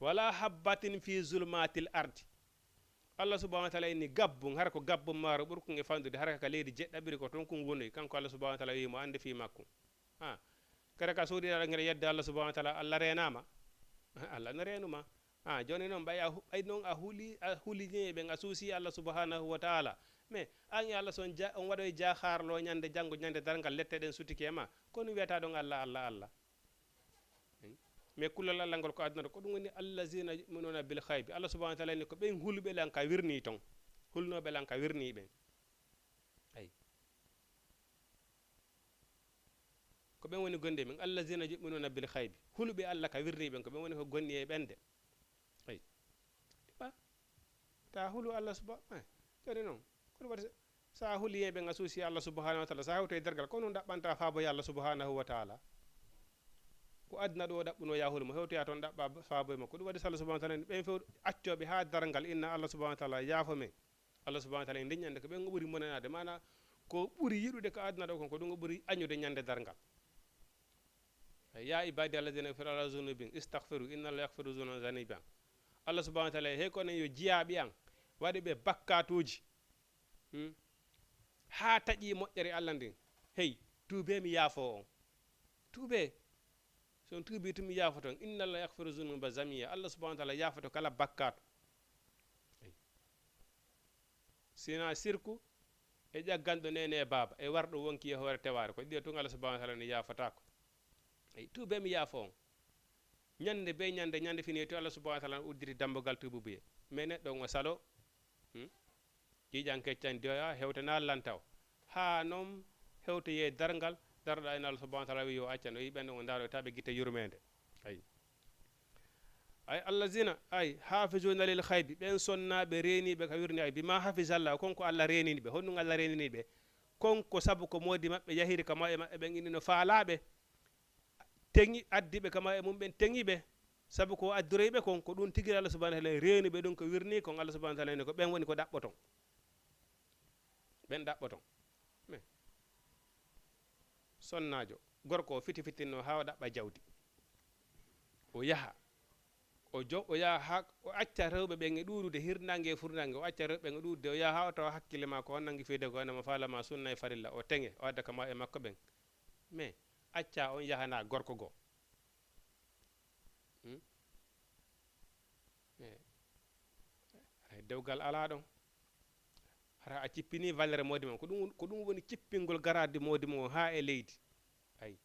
Wala habbatin fi zulmatil ardi. Allah subhanahu wa taala inni gabbun, hara ko gabbun maaro ɓurkun e fandude, hara ka leydi jeɗɗaɓiri ko ton kun woni, kanko Allah subhanahu wa taala wi'i mo anndi fii makko. Ha. Kadi ka suuɗiɗa ngel yedda Allah subhanahu wa taala, Allah reenaama? Allah no reenuma. Ha, jooni noon, ɓay a hu-, ɓay noon a huli, a hulini e ɓen, a suusi Allah subhanahu wa taala. Mais an e Allah, so on ja-, on waɗoy jaaharlo ñande janngo, ñande darngal, lette ɗen sutike e ma, kono wiyata ɗon Allah, Allah, Allah. Hein? Mais kullal Allah ngol ko aduna ɗo, ko ɗum woni allazina yu'minuna bil ghaibi. Allah subhanahu wa taala ni ko ɓen huluɓe lan ka wirni ton. Hulnoɓe lan ka wirni ɓen. Ay. Ko ɓen woni gonɗi e men. Allazina yu'minuna bil ghaibi. Huluɓe Allah ka wirni ɓen, ko ɓen woni ko gonɗi e ɓen de. Ay. Ta hulu Allah subhanahu. Joni noon, ko ɗum waɗi, sa huli yimɓe ɓen a suusi Allah subhanahu wa taala, sa hewto e dargal, ko ɗum ɗaɓɓanta faaboya Allah subhanahu wa taala? Ko aduna ɗo ɗaɓɓuno ya hulu mo, hewtoya toon ɗaɓɓa faaboya mo. Ko ɗum waɗi so Allah subhanahu wa taala ni ɓen few accoɓe ha dargal, inna Allah subhanahu wa taala yaafo men. Allah subhanahu wa taala en ndeññande ko ɓen o ɓuri monanaade, mana ko ɓuri yiɗude ka aduna ɗo kon, ko ɗum o ɓuri añude ñande dargal. Ya ibadi alladina yaqfiru ala zunubin istaghfiru inna Allah yaqfiru zunuba jamian. Allah subhanahu wa taala, hey kono yo jiyaaɓe an, waɗi ɓe bakkatuuji, hmm? Ha taƴi moƴƴere Allah ndin, hey, tuube mi yaafo on. Tuube. So on tuubi tun mi yaafoto on. Inna Allah yaqfiru zunuba jamian. Allah subhanahu wa taala yaafoto kala bakkatu. Sina sirku e ƴagganɗo nene e baaba e warɗo wonki e hoore tewaare, ko ɗiɗo tun Allah subhanahu wa taala ni yaafatako. Ey, tuube mi yaafo on. Ñande be ñande, ñande fini to Allah subhanahu wa taala udditi dambugal tuububuye. Mais neɗɗo on o salo. Hmm? Ƴiiƴan keccan diyoya hewtana lantaw. Ha noon hewtoye darngal, daroɗa en Allah subhanahu wa taala wi yo accan, o yi ɓen on o ndaroyta ɓe gitte yurmende. Ay. Ay, allazina, ay, hafizuna lil khaybi, ɓen sonnaɓe, reeniɓe ka wirni, ay, bima hafizallah, kon ko Allah reenini ɓe. Honɗum Allah reenini ɓe? Kon ko sabu ko moodi maɓɓe yahiri ka mawɓe maɓɓe ɓen, inni no faalaɓe, teŋi, addi ɓe ka mawɓe mum ɓen, teŋi ɓe. Sabu ko adduroy ɓe kon, ko ɗum tigi Allah subhanahu wa taala reeni ɓe ɗum, ko wirni kon Allah subhanahu wa taala ni ko ɓen woni ko ɗaɓɓoton. Ɓen ɗaɓɓoton. Mais sonnaajo, gorko o fiti fitinno haa o ɗaɓɓa jawdi. O yaha. O jo-, o yaha haa o acca rewɓe ɓen e ɗuuɗude, hirnaange e furnaange, o acca rewɓe ɓen e ɗuuɗude, o yaha haa o tawa hakkille maa ko on nangi fiyde ko, ene mo faala ma sunna e farilla, o teŋe, o adda ka mawɓe makko ɓen. Mais acca on yahana gorko goo. Hmm? Eh, haray dewgal alaa ɗon. Hara a cippini valeur moodi ma. Ko ɗum, ko ɗum woni cippingol garaadi moodi ma o haa e leydi. Ay.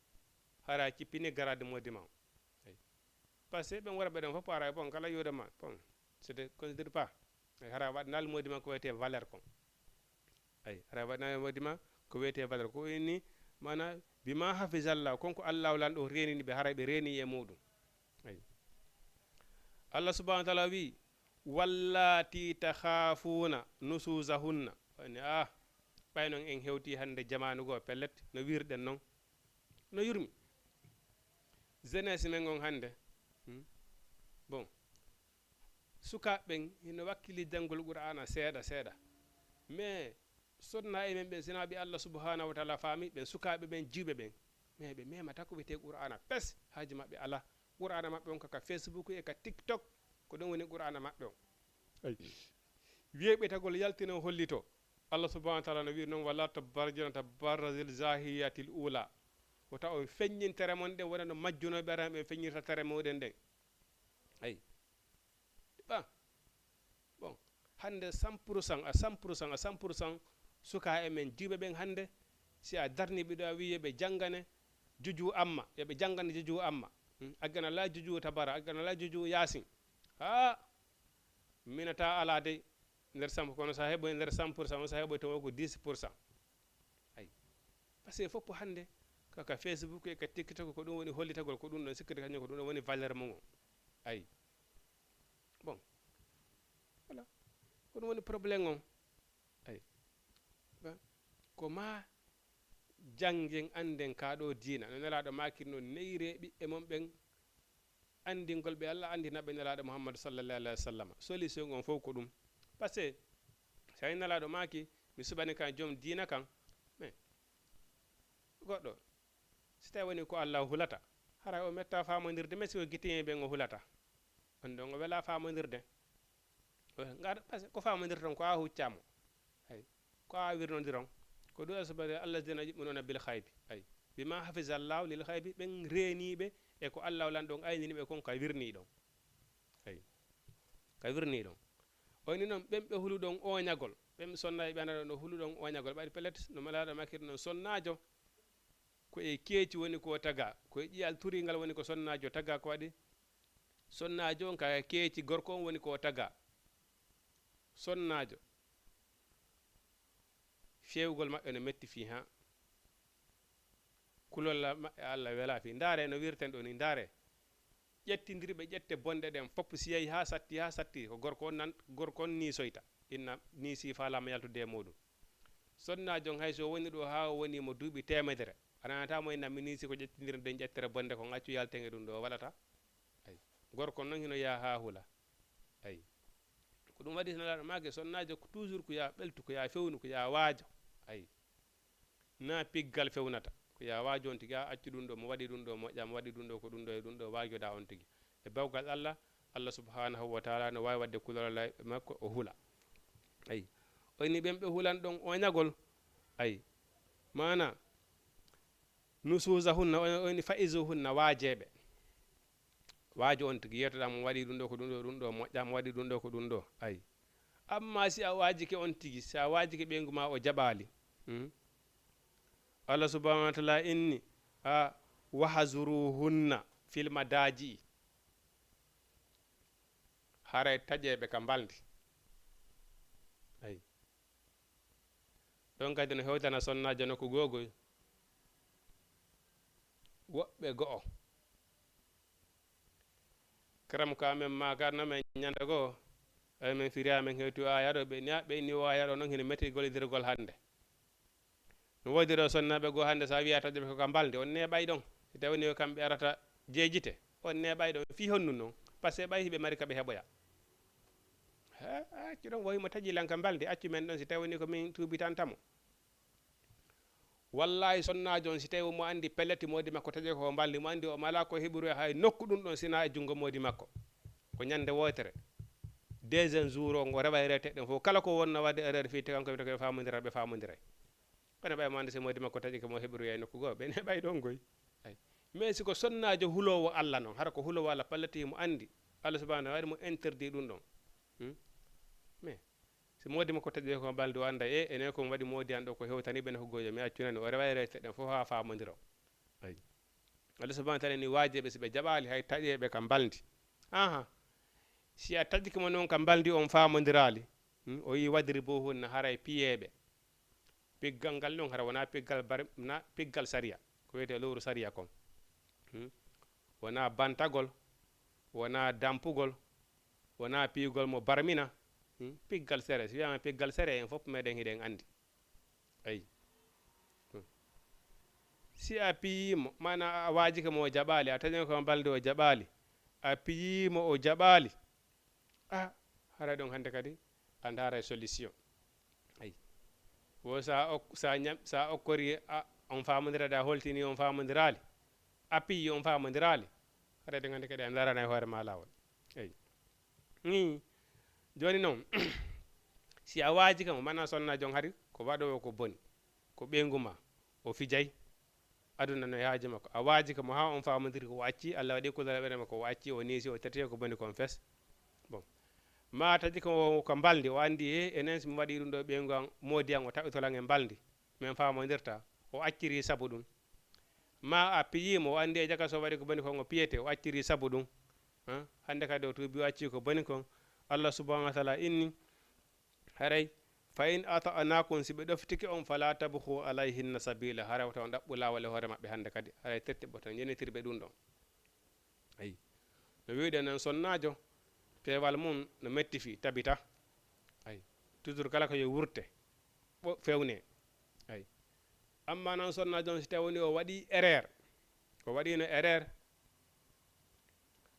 Hara a cippini garaadi moodi ma o. Ay. Parce que ɓen worɓe ɗon fof, hara bon, kala yi'ude ma, bon, c'est de considère pas. Ay, hara waɗanal moodi ma ko wiyetee valeur kon. Ay, hara waɗanal moodi ma ko wiyetee valeur. Ko woni, maana, bima hafizallah, kon ko Allah lanɗo reenini ɓe, haray ɓe reeni e muɗum. Ay. Allah subhanahu wa taala wi, "Wallati takhafuna nusuzahunna." Woni, ah, ɓay non en hewti hannde jamaanu goo, pellet, no wirɗen non. No yurmi. Jeunesse men on hannde. Hmm? Bon. Sukaaɓe ɓen hino wakkili janngol Qur'aana seeɗa, seeɗa. Mais sonna e men ɓen, sina ɓe Allah subhanahu wa taala faami ɓen, sukaaɓe ɓen, jiwɓe ɓen. Mais ɓe memata ko wiyetee Qur'aana, pes, haaji maɓɓe alaa. Qur'aana maɓɓe on ko ka Facebook e ka TikTok, ko ɗum woni Qur'aana maɓɓe on. Ay. Wiye ɓetagol yaltino hollito. Allah subhanahu wa taala no wi'i non, "Wala tabarrajna tabarrujal jahiliyatil ula." Wota on feññin tere mon ɗen, wona no majjunooɓe aran ɓen feññirta tere muɗen ɗen. Ay. Ba. Bon, hannde cent pour cent, à cent pour cent, à cent pour cent, suka e men jiwɓe ɓen hannde, si a darni ɓe ɗo, a wi'i yo ɓe janngane juju amma, yo ɓe janngane juju amma. Hmm? A gana la juju tabara, a gana la juju yaasin. Ha! Minata alaa dey nder cent, kono sa heɓoy nder cent pour cent, on sa heɓoy tawa ko dix pour cent. Ay. Parce que fof hannde, ka, ka Facebook e ka TikTok, ko ɗum woni hollitagol, ko ɗum ɗon sikkata kañum, ko ɗum ɗon woni valeur mum on. Ay. Bon. Voilà. Ko ɗum woni problème on. Ay. Ba, ko ma janngen, annden ka ɗo diina. No Nelaaɗo maakiri non, neyre ɓiɓɓe mon ɓen, anndingol ɓe Allah, anndina ɓe Nelaaɗo Muhammadu sallallahu alaihi wa sallam. Solution on fof ko ɗum. Parce que so tawi Nelaaɗo maaki, mi suɓani kan joom diina kan, mais goɗɗo, si tawi woni ko Allah hulata, hara o metta faamondirde, mais si ko gittiyen ɓen o hulata, on ɗon o wela faamondirde. Ngar, parce que ko faamondirton ko a huccamo. Hay. Ko a wirnondiron. Ko ɗum asbari alladina yuminuna bil khaybi. Ay. Bima hafizallahu lil khaybi, ɓen reeniɓe e ko Allah lanɗon aynini ɓe kon ka wirni ɗon. Ay. Ka wirni ɗon. O ni noon, ɓen ɓe huluɗon oñagol, ɓen sonna e ɓe anaɗon no huluɗon oñagol, ɓaɗi pellet, no malaɗo makiri noon sonnaajo, ko e keeci woni ko taga, ko e ƴiyal turingal woni ko sonnaajo taga, ko waɗi sonnaajo on ka keeci gorko on woni ko taga. Sonnaajo, fewgol maɓɓe no metti fii haa. Kulol maɓɓe Allah welaa fii. Ndaare no wirten ɗo ni, ndaare. Ƴettindirɓe ƴette bonɗe ɗen fof, si yahi haa satti, haa satti, ko gorko on nan, gorko on niisoyta. Inna niisii, faalaama yaltude e muuɗum. Sonnaajo on, hay so woni ɗo haa o woni mo duuɓi teemedere, a nanataa mo inna mi niisii ko ƴettindirɗen ƴettere bonde kon, accu yalten e ɗum ɗo, o waɗataa. Ay. Gorko on non hino yaha haa hula. Ay. Ko ɗum waɗi so Nelaaɗo maaki, sonnaajo ko toujours ko yaa ɓeltu, ko yaa fewnu, ko yaa waajo. Ay. Na piggal fewnata. Ko yaa waajo on tigi, a accu ɗum ɗo, mo waɗi ɗum ɗo, moƴƴa, mo waɗi ɗum ɗo, ko ɗum ɗo e ɗum ɗo, waajoɗaa on tigi. E bawgal Allah, Allah subhanahu wa taala no waawi waɗde kulol Allah e makko, o hula. Ay. O inni ɓen ɓe hulan ɗon oñagol. Ay. Maana, nusuusahunna, o, o inni fa'izuhunna, waajeeɓe. Waajo on tigi yeetoɗaa mo waɗi ɗum ɗo, ko ɗum ɗo, ɗum ɗo, moƴƴa, mo waɗi ɗum ɗo, ko ɗum ɗo. Ay. Amma si a waajike on tigi, si a waajike ɓeyngu ma o jaɓaali. Hmm? Allah subhanahu wa taala inni, a, "Wahzuruhunna fil madaji." Haray taƴeeɓe ka mbalndi. Ay. Ɗon kadi no hewtana sonnaajo nokku googoy. Woɓɓe go'o. Karam ko amen maakarno men ñande goo, ay men firiya men hewti o aya ɗo, ɓe ni, ɓe ni o aya ɗo non hino metti gollidirgol hannde. No woodi ɗo sonnaaɓe goo hannde, so a wiya taƴoɓe ko ka mbalndi, on neeɓay ɗon. Si tawi ni ko kamɓe arata jeejite, on neeɓay ɗon. Fii honɗum non? Parce que ɓay hiɓe mari ka ɓe heɓoya. Ha, accu ɗon, wowi mo taƴi lan ka mbalndi, accu men ɗon, si tawi ni ko min tuubitanta mo. Wallahi, sonnaajo on, si tawi mo anndi pellet moodi makko taƴe ko mbalndi, mo anndi o mala ko heɓiroya hay nokku ɗum ɗon sina e junngo moodi makko. Ko ñande wootere. Deuxième jour o, ngo rewa e reete ɗen fof, kala ko wonno waɗde erreur fii te kanko, ɓe famondiray, ɓe famondiray. Kono ɓay mo anndi si moodi makko taƴi ko mo heɓiroya e nokku goo, ɓe neeɓay ɗon goy. Ay. Mais si ko sonnaajo huloowo Allah non, hara ko huloowo Allah pellet mo anndi, Allah subhanahu wa taala waɗi mo interdit ɗum ɗon. Hmm? Mais si moodi makko taƴi ko mbalndi, o annda, e, enen ko mi waɗi moodi an ɗo ko hewtani ɓe nokku goo, mi accunani, o rewa e reete ɗen fof haa famondiro. Ay. Allah subhanahu wa taala ni waajeeɓe si ɓe jaɓaali hay taƴeeɓe ka mbalndi. Aha. Si a taƴike mo non ka mbalndi on famondiraali, hmm, o yi wadribuhunna, haray piyeeɓe. Piggal ngal non hara wonaa piggal bar-, na piggal sariya. Ko wiyetee lowru sariya kon. Hmm. Wonaa bantagol, wonaa dampugol, wonaa piyugol mo barmina. Hmm. Piggal sere. Si wiyaama piggal sere, en fof meɗen hiɗen anndi. Ay. Hmm. Si a piyii mo, maana a waajike mo o jaɓaali, a taƴan ko mbalndi o jaɓaali, a piyii mo o jaɓaali, a, haray ɗon hannde kadi a ndaaray solution. Ay. Wo sa ok-, sa ñam-, sa okkori a, on faamondiraade, a holtini on faamondiraali, a piyii on faamondiraali, haray ɗon hannde kadi a ndaranay hoore ma laawol. Ay. Ni, jooni non, si a waajike mo, maana sonnaajo on hari ko waɗoowo ko boni, ko ɓeyngu ma, o fijay, aduna no e haaju makko. A waajike mo haa on faamondiri ko o acci, Allah waɗi kulol e ɓernde makko, o acci, o niisi, o tati ko boni kon fes. Bon. Ma taƴi ko, ko mbalndi, o anndi, e, enen si mi waɗi ɗum ɗo ɓeyngu an, moodi an, o taƴoto lan e mbalndi, min faamondirta, o acciri sabu ɗum. Ma a piyii mo, o anndi e jaka so waɗi ko boni kon o piyete, o acciri sabu ɗum. Ha? Hannde kadi o tuubi, o acci ko boni kon. Allah subhanahu wa taala inni, haray, "Fa in ata'nakum", si ɓe ɗoftike on, "fala tabghu alayhinna sabila", haray wata on ɗaɓɓu laawol e hoore maɓɓe hannde kadi. Haray tette ɓoto on yenitirɓe ɗum ɗon. Ayi. No wi'uɗen non, sonnaajo, peewal mum no metti fii, tabita. Ayi. Toujours kala ko yo wurte, ɓo-, fewne. Ayi. Amma non sonnaajo on, si tawi woni o waɗi erreur, o waɗino erreur,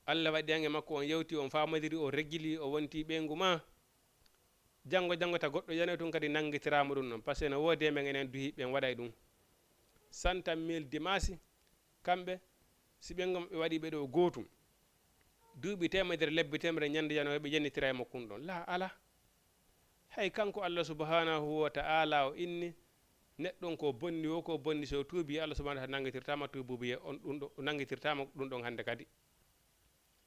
Allah waɗi an e makko on yewti, on faamodiri, on reggili, o wonti ɓeyngu ma, janngo, janngo ta goɗɗo yanoy tun kadi nanngitiraama ɗum ɗon. Parce que no woodi e men enen duhi ɓen waɗay ɗum. Cent mille dimaasi, kamɓe, si ɓeyngu maɓɓe waɗi ɓe ɗo gootum, duuɓi teemedere, lebbi teemedere, ñande yanoy ɓe yennitira e makko ɗum ɗon. La, ala. Hay kanko Allah subhanahu wa ta'ala o inni, neɗɗo on ko bonni, wo ko bonni, so tuubi, Allah subhanahu wa ta'ala nanngitirtaama tuububu ye on ɗum ɗo, nanngitirtaama ɗum ɗon hannde kadi.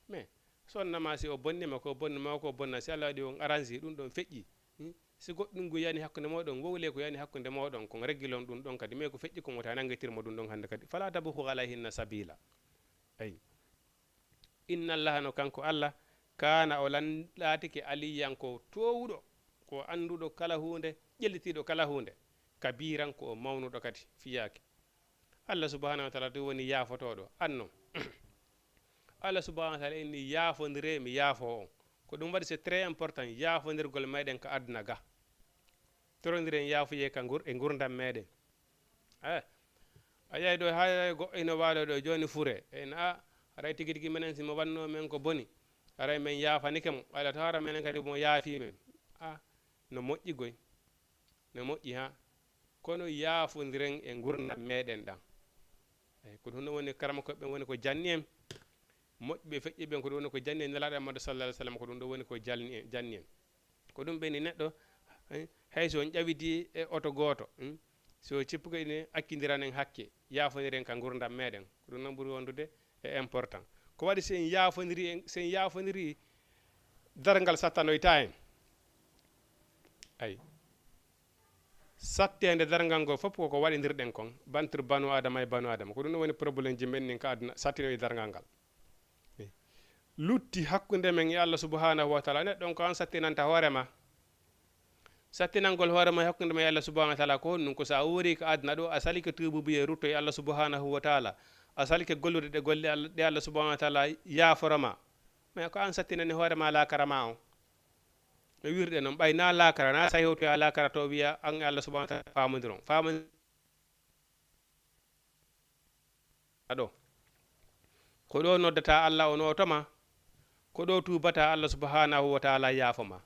Mais sonna ma, si o bonni ma, ko bonni ma, ko bonna, si Allah waɗi on aransi, ɗum ɗon feƴƴi. Hmm? Si goɗɗum ngu yani hakkunde mooɗon, wowle ko yani hakkunde mooɗon, kon reggilon ɗum ɗon kadi. Mais ko feƴƴi kon wota nanngitir mo ɗum ɗon hannde kadi. Fala tabghu alayhinna sabila. Ayi. Inna Allaha, no kanko Allah, kaana, o lan-, laatike, aliyyan, ko toowuɗo, ko annduɗo kala huunde, ƴellitiiɗo kala huunde, kabiiran, ko o mawnuɗo kadi, fiyaake. Allah subhanahu wa ta'ala tun woni yaafotooɗo, anno. Allah subhanahu wa taala inni, "Yaafondire, mi yaafo on." Ko ɗum waɗi, c'est très important, yaafondirgol meɗen ka aduna ga. Torondiren yaafuyee ka ngur-, e ngurdam meɗen. Eh, a yahi ɗo, hay goɗɗo ino waalo ɗo, jooni fure. En a, haray tigi tigi menen, si mo wanno men ko boni, haray men yaafanike mo. Walla to hara menen kadi mo yaafi men. A, no moƴƴi goy. No moƴƴi ha. Kono yaafondiren e ngurdam meɗen ɗan. Eyi, ko ɗum ɗo woni karamokooɓe ɓen woni ko janni en. Moƴƴuɓe feƴƴi ɓen ko ɗum woni ko janni en. Nelaaɗo Muhammadu sallallahu alaihi wasallam ko ɗum ɗo woni ko jalni en, janni en. Ko ɗum ɓeni neɗɗo, eh, hay so on ƴawidi e oto gooto, hmm, si o cippuka ine accindiran en hakke, yaafoniren ka ngurdam meɗen. Ko ɗum noon ɓuri wondude e important. Ko waɗi si en yaafondiri, en, si en yaafondiri, darngal sattanoyta en. Ayi. Satteende darngal ngol fof koko waɗindirɗen kon, bantir banu Adama e banu Adama. Ko ɗum ɗo woni problème ji men nin ka aduna, sattinoye darngal ngal. Lutti hakkunde men e Allah subhanahu wa taala, neɗɗo on ko an sattinanta hoore ma. Sattinangol hoore ma e hakkunde ma e Allah subhanahu wa taala ko honɗum? Ko so a wuuri ka aduna ɗo, a salike tuububuye rutto e Allah subhanahu wa taala. A salike gollude ɗe golle Allah, ɗe Allah subhanahu wa taala yaaforo ma. Mais ko an sattinani hoore ma laakara ma on. No wirde noon, ɓay na laakara, na sa hewtoya laakara to wiya an e Allah subhanahu wa taala faamondiron. Faamondiron. Aɗo. Ko ɗo noddata Allah, o nooto ma. Ko ɗo tuubata Allah subhanahu wa taala yaafo ma.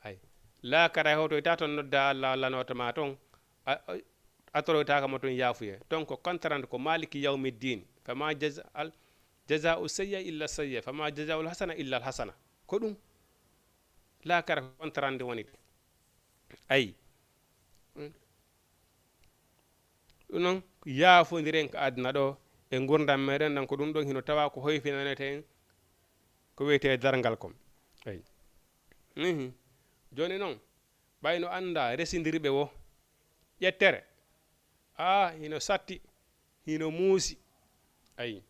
Ay. Laakara hewtoyta toon nodda Allah, Allah nooto ma toon. A, a, a toroytaaka mo toon yaafuye. Toon ko kontarante ko Maliki yawmiddin. Fama jaza-, al, jaza'u sayya illa sayya. Fama jaza'ul hasana illa al hasana. Ko ɗum. Laakara ko kontarande woni. Ayi. Ɗum noon, yaafondiren ko aduna ɗo, e ngurdam meɗen ɗan, ko ɗum ɗon hino tawa ko hoyfinanete en, ko wiyetee darngal kon. Ayi. Mhm. Jooni noon, ɓay no annda resindirɓe wo, ƴettere. Aa, hino satti, hino muusi. Ayi.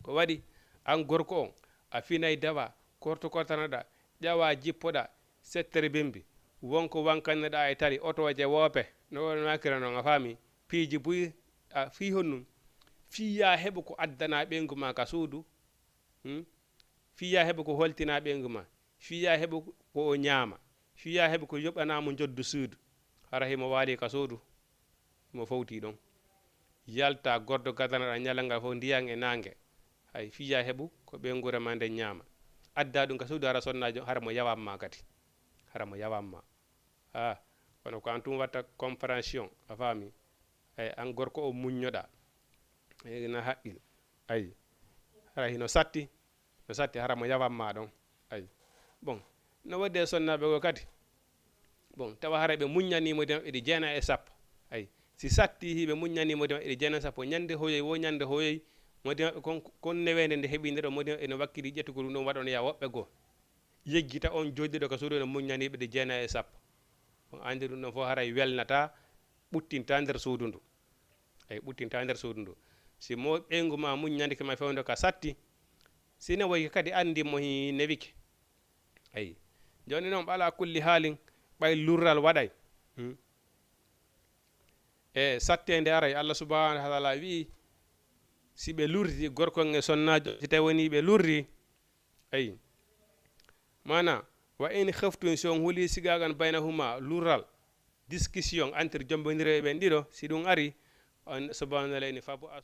Ko waɗi, an gorko on, a finay dawa, korto kortanoɗa, ƴawa jippoɗa, settere bimbi, wonko wankannoɗa e tali, otooje woope, no wonakira noon, a faami? Piiji buy, a fii honnun? Fii ya heɓu ko addana ɓeyngu ma ka suudu, hmm? Fii ya heɓu ko holtina ɓeyngu ma. Fii ya heɓu ko o ñaama. Fii ya heɓu ko yoɓana mo njoddu suudu. Hara himo waali ka suudu. Himo fowti ɗon. Yalta gordo gadanaɗa ñalal ngal fof ndiyan e naange. Hay fii ya heɓu ko ɓeyngu ma nden ñaama. Adda ɗum ka suudu hara sonnaajo, hara mo yawan ma kadi. Hara mo yawan ma. Ah, kono ko an tun watta compréhension, a faami? Ay, an gorko o muññoɗa. Ay, na haqqil. Ay, hara hino satti, no satti hara mo yawan ma ɗon. Ay, bon, no waɗde e sonnaaɓe goo kadi. Bon, tawa hara ɓe muññanii mo ɗi jeenayi e sappo. Ay, si satti hiɓe muññanii mo ɗi jeenayi e sappo, ñande hoyoy wo ñande hoyoy, mo ɗi kon, kon neweende nde heɓi nde ɗo, mo ɗi ene wakkili ƴettugol ɗum ɗon waɗonoya woɓɓe goo. Yejjita on jooɗiiɗo ka suudu no muññanii ɓe ɗi jeenayi e sappo. On anndi ɗum ɗon fof haray welnata, ɓuttinta nder suudu ndu. Ay, ɓuttinta nder suudu ndu. Si mo ɓeyngu ma muññanike ma fewndo ka satti, si newoyke kadi anndi mo hi newike. Ay. Jooni noon, ala kulli haalin, ɓay lurral waɗay. Hmm. E satteende aray, Allah subhanahu wa taala wi'i, si ɓe lurri, gorko e sonnaajo, si tawi woni ɓe lurri, ayi. Maana, wa in khiftum, si on huli siqaqan baynahuma, lurral, discussion entre jombondireeɓe ɓen ɗiɗo, si ɗum ari, on subhanahu wa taala ini fabu as-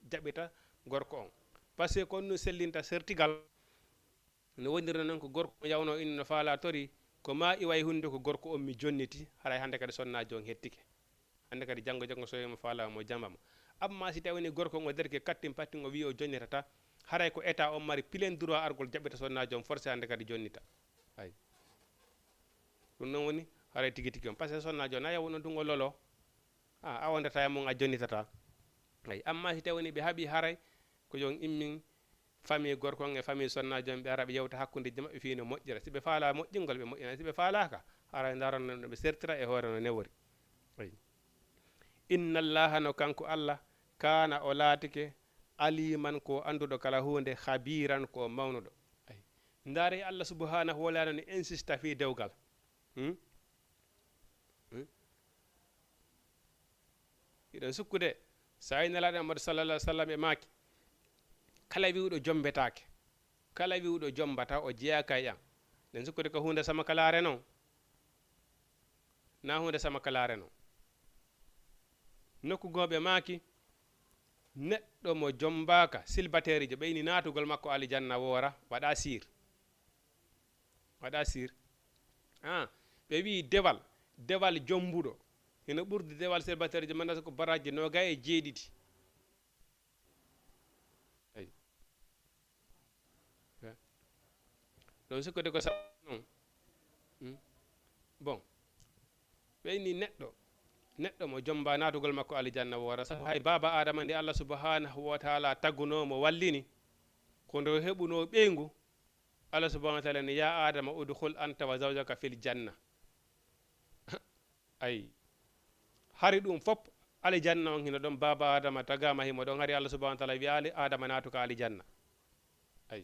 jaɓita gorko on. Parce que ko on ɗum sellinta sertigal. No wondirno noon ko gorko mo yawnoo ina no faalaa tori, ko maa iwa e hunnduko gorko on mi jonniti, haray hannde kadi sonnaajo on hettike. Hannde kadi janngo janngo so mo faalaa mo jamba mo. Amma si tawi woni gorko on o derke kattin pattin o wi'i o jonnitata, haray ko état on mari plein droit argol jaɓɓita sonnaajo on forcé hannde kadi jonnita. Ay. Ɗum noon woni haray tigi tigi on. Parce que sonnaajo on a yaw wonno ɗum o lolo. A, a wondata e mum a jonnitata. Ay. Amma si tawi woni ɓe haɓi haray ko yo on immin famille gorko on e famille sonnaajo on ɓe ara ɓe yewta hakkundeji maɓɓe fii no moƴƴira. Si ɓe faalaa moƴƴingol ɓe moƴƴina. Si ɓe faalaaka haray ndaron no ɓe sertira e hoore no newori. Ay. Inna Allaha no kanko Allah kaana o laatike aliman ko annduɗo kala huunde khabiran ko mawnuɗo. Ay. Ndaare Allah subhanahu wa ta'ala no insista fii dewgal. Hmm? Hmm? Hiɗen sukkude, sa wi Nelaaɗo Muhammadu sallallahu alaihi wasallam e maaki, kala wi'uɗo jombetaake, kala wi'uɗo jombata o jeyaaka e am. Ɗen sukkude ko huunde samakalaare non. Na huunde samakalaare non. Nokku gooɓe maaki, neɗɗo mo jombaaka, silbateerijo, ɓeyni naatugol makko alijanna woora, waɗa siir. Waɗa siir. Ah, ɓe wi'i dewal, dewal jombuɗo. Hino ɓurdi dewal silbateerijo, manda ko baraaji noogay e jeeɗiɗi. Ay. Ɗon sikkude ko sa-, non. Hmm? Bon. Ɓeyni neɗɗo, neɗɗo mo jomba naatugol makko alijanna woora. Sabu hay baaba Adama nde Allah subhanahu wa ta'ala tagunoo mo wallini, ko nde o heɓunoo ɓeyngu, Allah subhanahu wa ta'ala ni, "Ya Adama, udkhul anta wa zawjaka fil janna." Ay. Hari ɗum fop, alijanna on hino ɗon, baaba Adama tagaama himo ɗon, hari Allah subhanahu wa ta'ala wi'aali Adama naatu ka alijanna. Ay.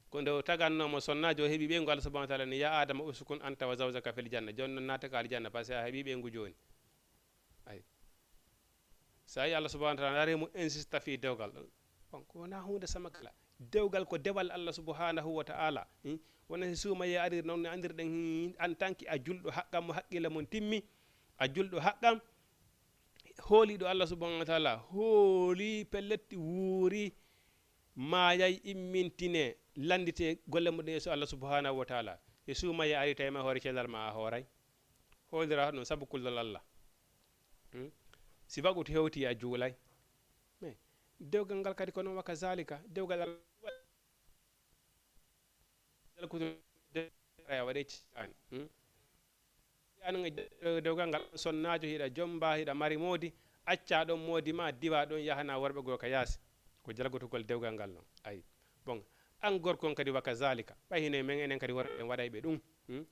Ko nde o tagannoo mo sonnaajo, o heɓi ɓeyngu, Allah subhanahu wa ta'ala ni, "Ya Adama, uskun anta wa zawjaka fil janna." Jooni non naata ka alijanna, parce que a heɓi ɓeyngu jooni. Ay. So a yi Allah subhanahu wa ta'ala ari mo insista fii dewgal. Bon, ko wonaa huunde samakala. Dewgal ko dewal Allah subhanahu wa ta'ala. Hmm? Wona si suumayee ari non no anndirɗen, hmm, en tant que a julɗo haqqan mo haqqille mon timmi, a julɗo haqqan, hooliiɗo Allah subhanahu wa ta'ala, hooli pellet wuuri, maayay, immintine, lanndite golle mon ɗen yeeso Allah subhanahu wa ta'ala. E suumayee ari tawi ma hoore cellal ma a hooray. Hoolira ɗum sabu kullol Allah. Hmm? Si wagutu hewti a juulay. Mais dewgal ngal kadi ko non wa kazalika. Dewgal Allah jalkuto a waɗe caani. Hmm? An nga dewgal ngal sonnaajo hiɗa jomba, hiɗa mari moodi, acca ɗon moodi ma, diwa ɗon yahana worɓe goo ka yaasi. Ko jalgotugol dewgal ngal non. Ay. Bon, an gorko on kadi wa kazalika. Ɓay hino men enen kadi worɓe en waɗay ɓe ɗum. Hmm?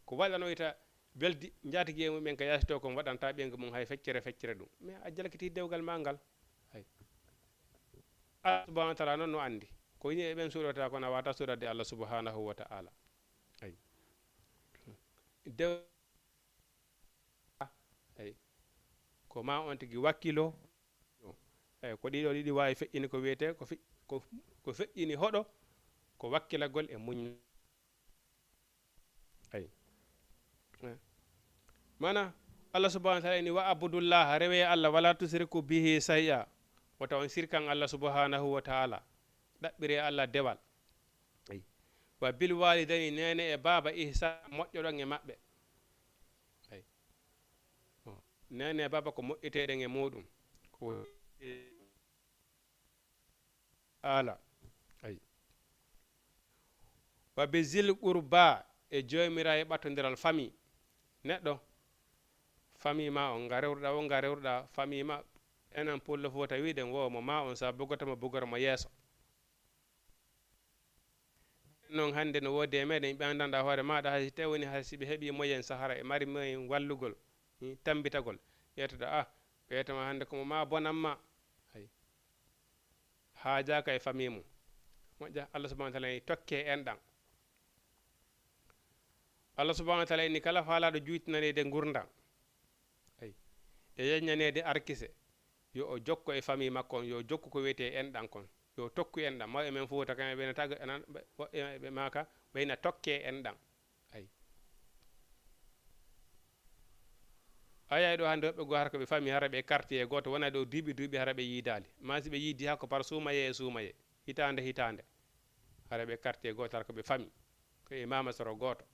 Ko waɗanoyta weldi njaatigi e mumen ka yaasi to kon waɗanta ɓeyngu mum hay feccere feccere ɗum. Mais a jalkiti dewgal ma ngal. Hay. Allah subhanahu wa ta'ala non no andi. Ko ni e ɓen suuɗata kono a wata suuɗade Allah subhanahu wa ta'ala. Ay. Dew-, ay. Ko ma on tigi wakkilo. Ay, ko ɗiɗo ɗiɗi waawi feƴƴini ko wiyetee ko fe-, ko, ko feƴƴini hoɗo, ko wakkilagol e muñ. Ay. Eh. Mana, Allah subhanahu wa ta'ala ini, "Wa abudullaha, rewe Allah, wala tusriku bihi shay'a." Wota on sirkan Allah subhanahu wa ta'ala. Ɗaɓɓire Allah dewal. Ay. "Wa bil walidayni, neene e baaba, ihsan, moƴƴoɗon e maɓɓe." Ay. Bon. Neene e baaba ko moƴƴeteɗen e muɗum. Ko ala. Ay. Wa bi zil qurba, e joomiraa e ɓattondiral famille. Neɗɗo, famille ma on, nga rewruɗa on, nga rewruɗa famille ma, enen pullo Fuuta wiɗen wo mo ma on, sa bugoto mo, bugor mo yeeso. Non hannde no woodi e meɗen ɓe anndanɗa hoore maɗa, hay si tawi woni hay si ɓe heɓi moyen sahara e mari moyen wallugol, hmm, tambitagol, ƴettata, ah, ɓe ƴettama hannde ko mo ma bonan ma. Hay. Haajaaka e famille mum. Moƴƴa, Allah subhanahu wa ta'ala ni tokke enɗan. Allah subhanahu wa ta'ala inni kala faalaɗo juutinaneede ngurndan. Ay. E yeññaneede arkise. Yo o jokko e famille makko on, yo o jokku ko wiyetee enɗan kon. Yo o tokku enɗan. Mawɓe men Fuuta kamɓe ɓe no taga, anan, ɓe, woɓɓe ɓe maaka, ɓeyna tokke enɗan. Ay. A yaay ɗo hannde woɓɓe goo hara ko ɓe fami, hara ɓe quartier gooto, wona ɗo duuɓi duuɓi hara ɓe yiidaali. Maa si ɓe yiidi haa ko par suumayee e suumayee, hitaande hitaande, hara ɓe quartier gooto hara ko ɓe fami, ko e maama soro gooto.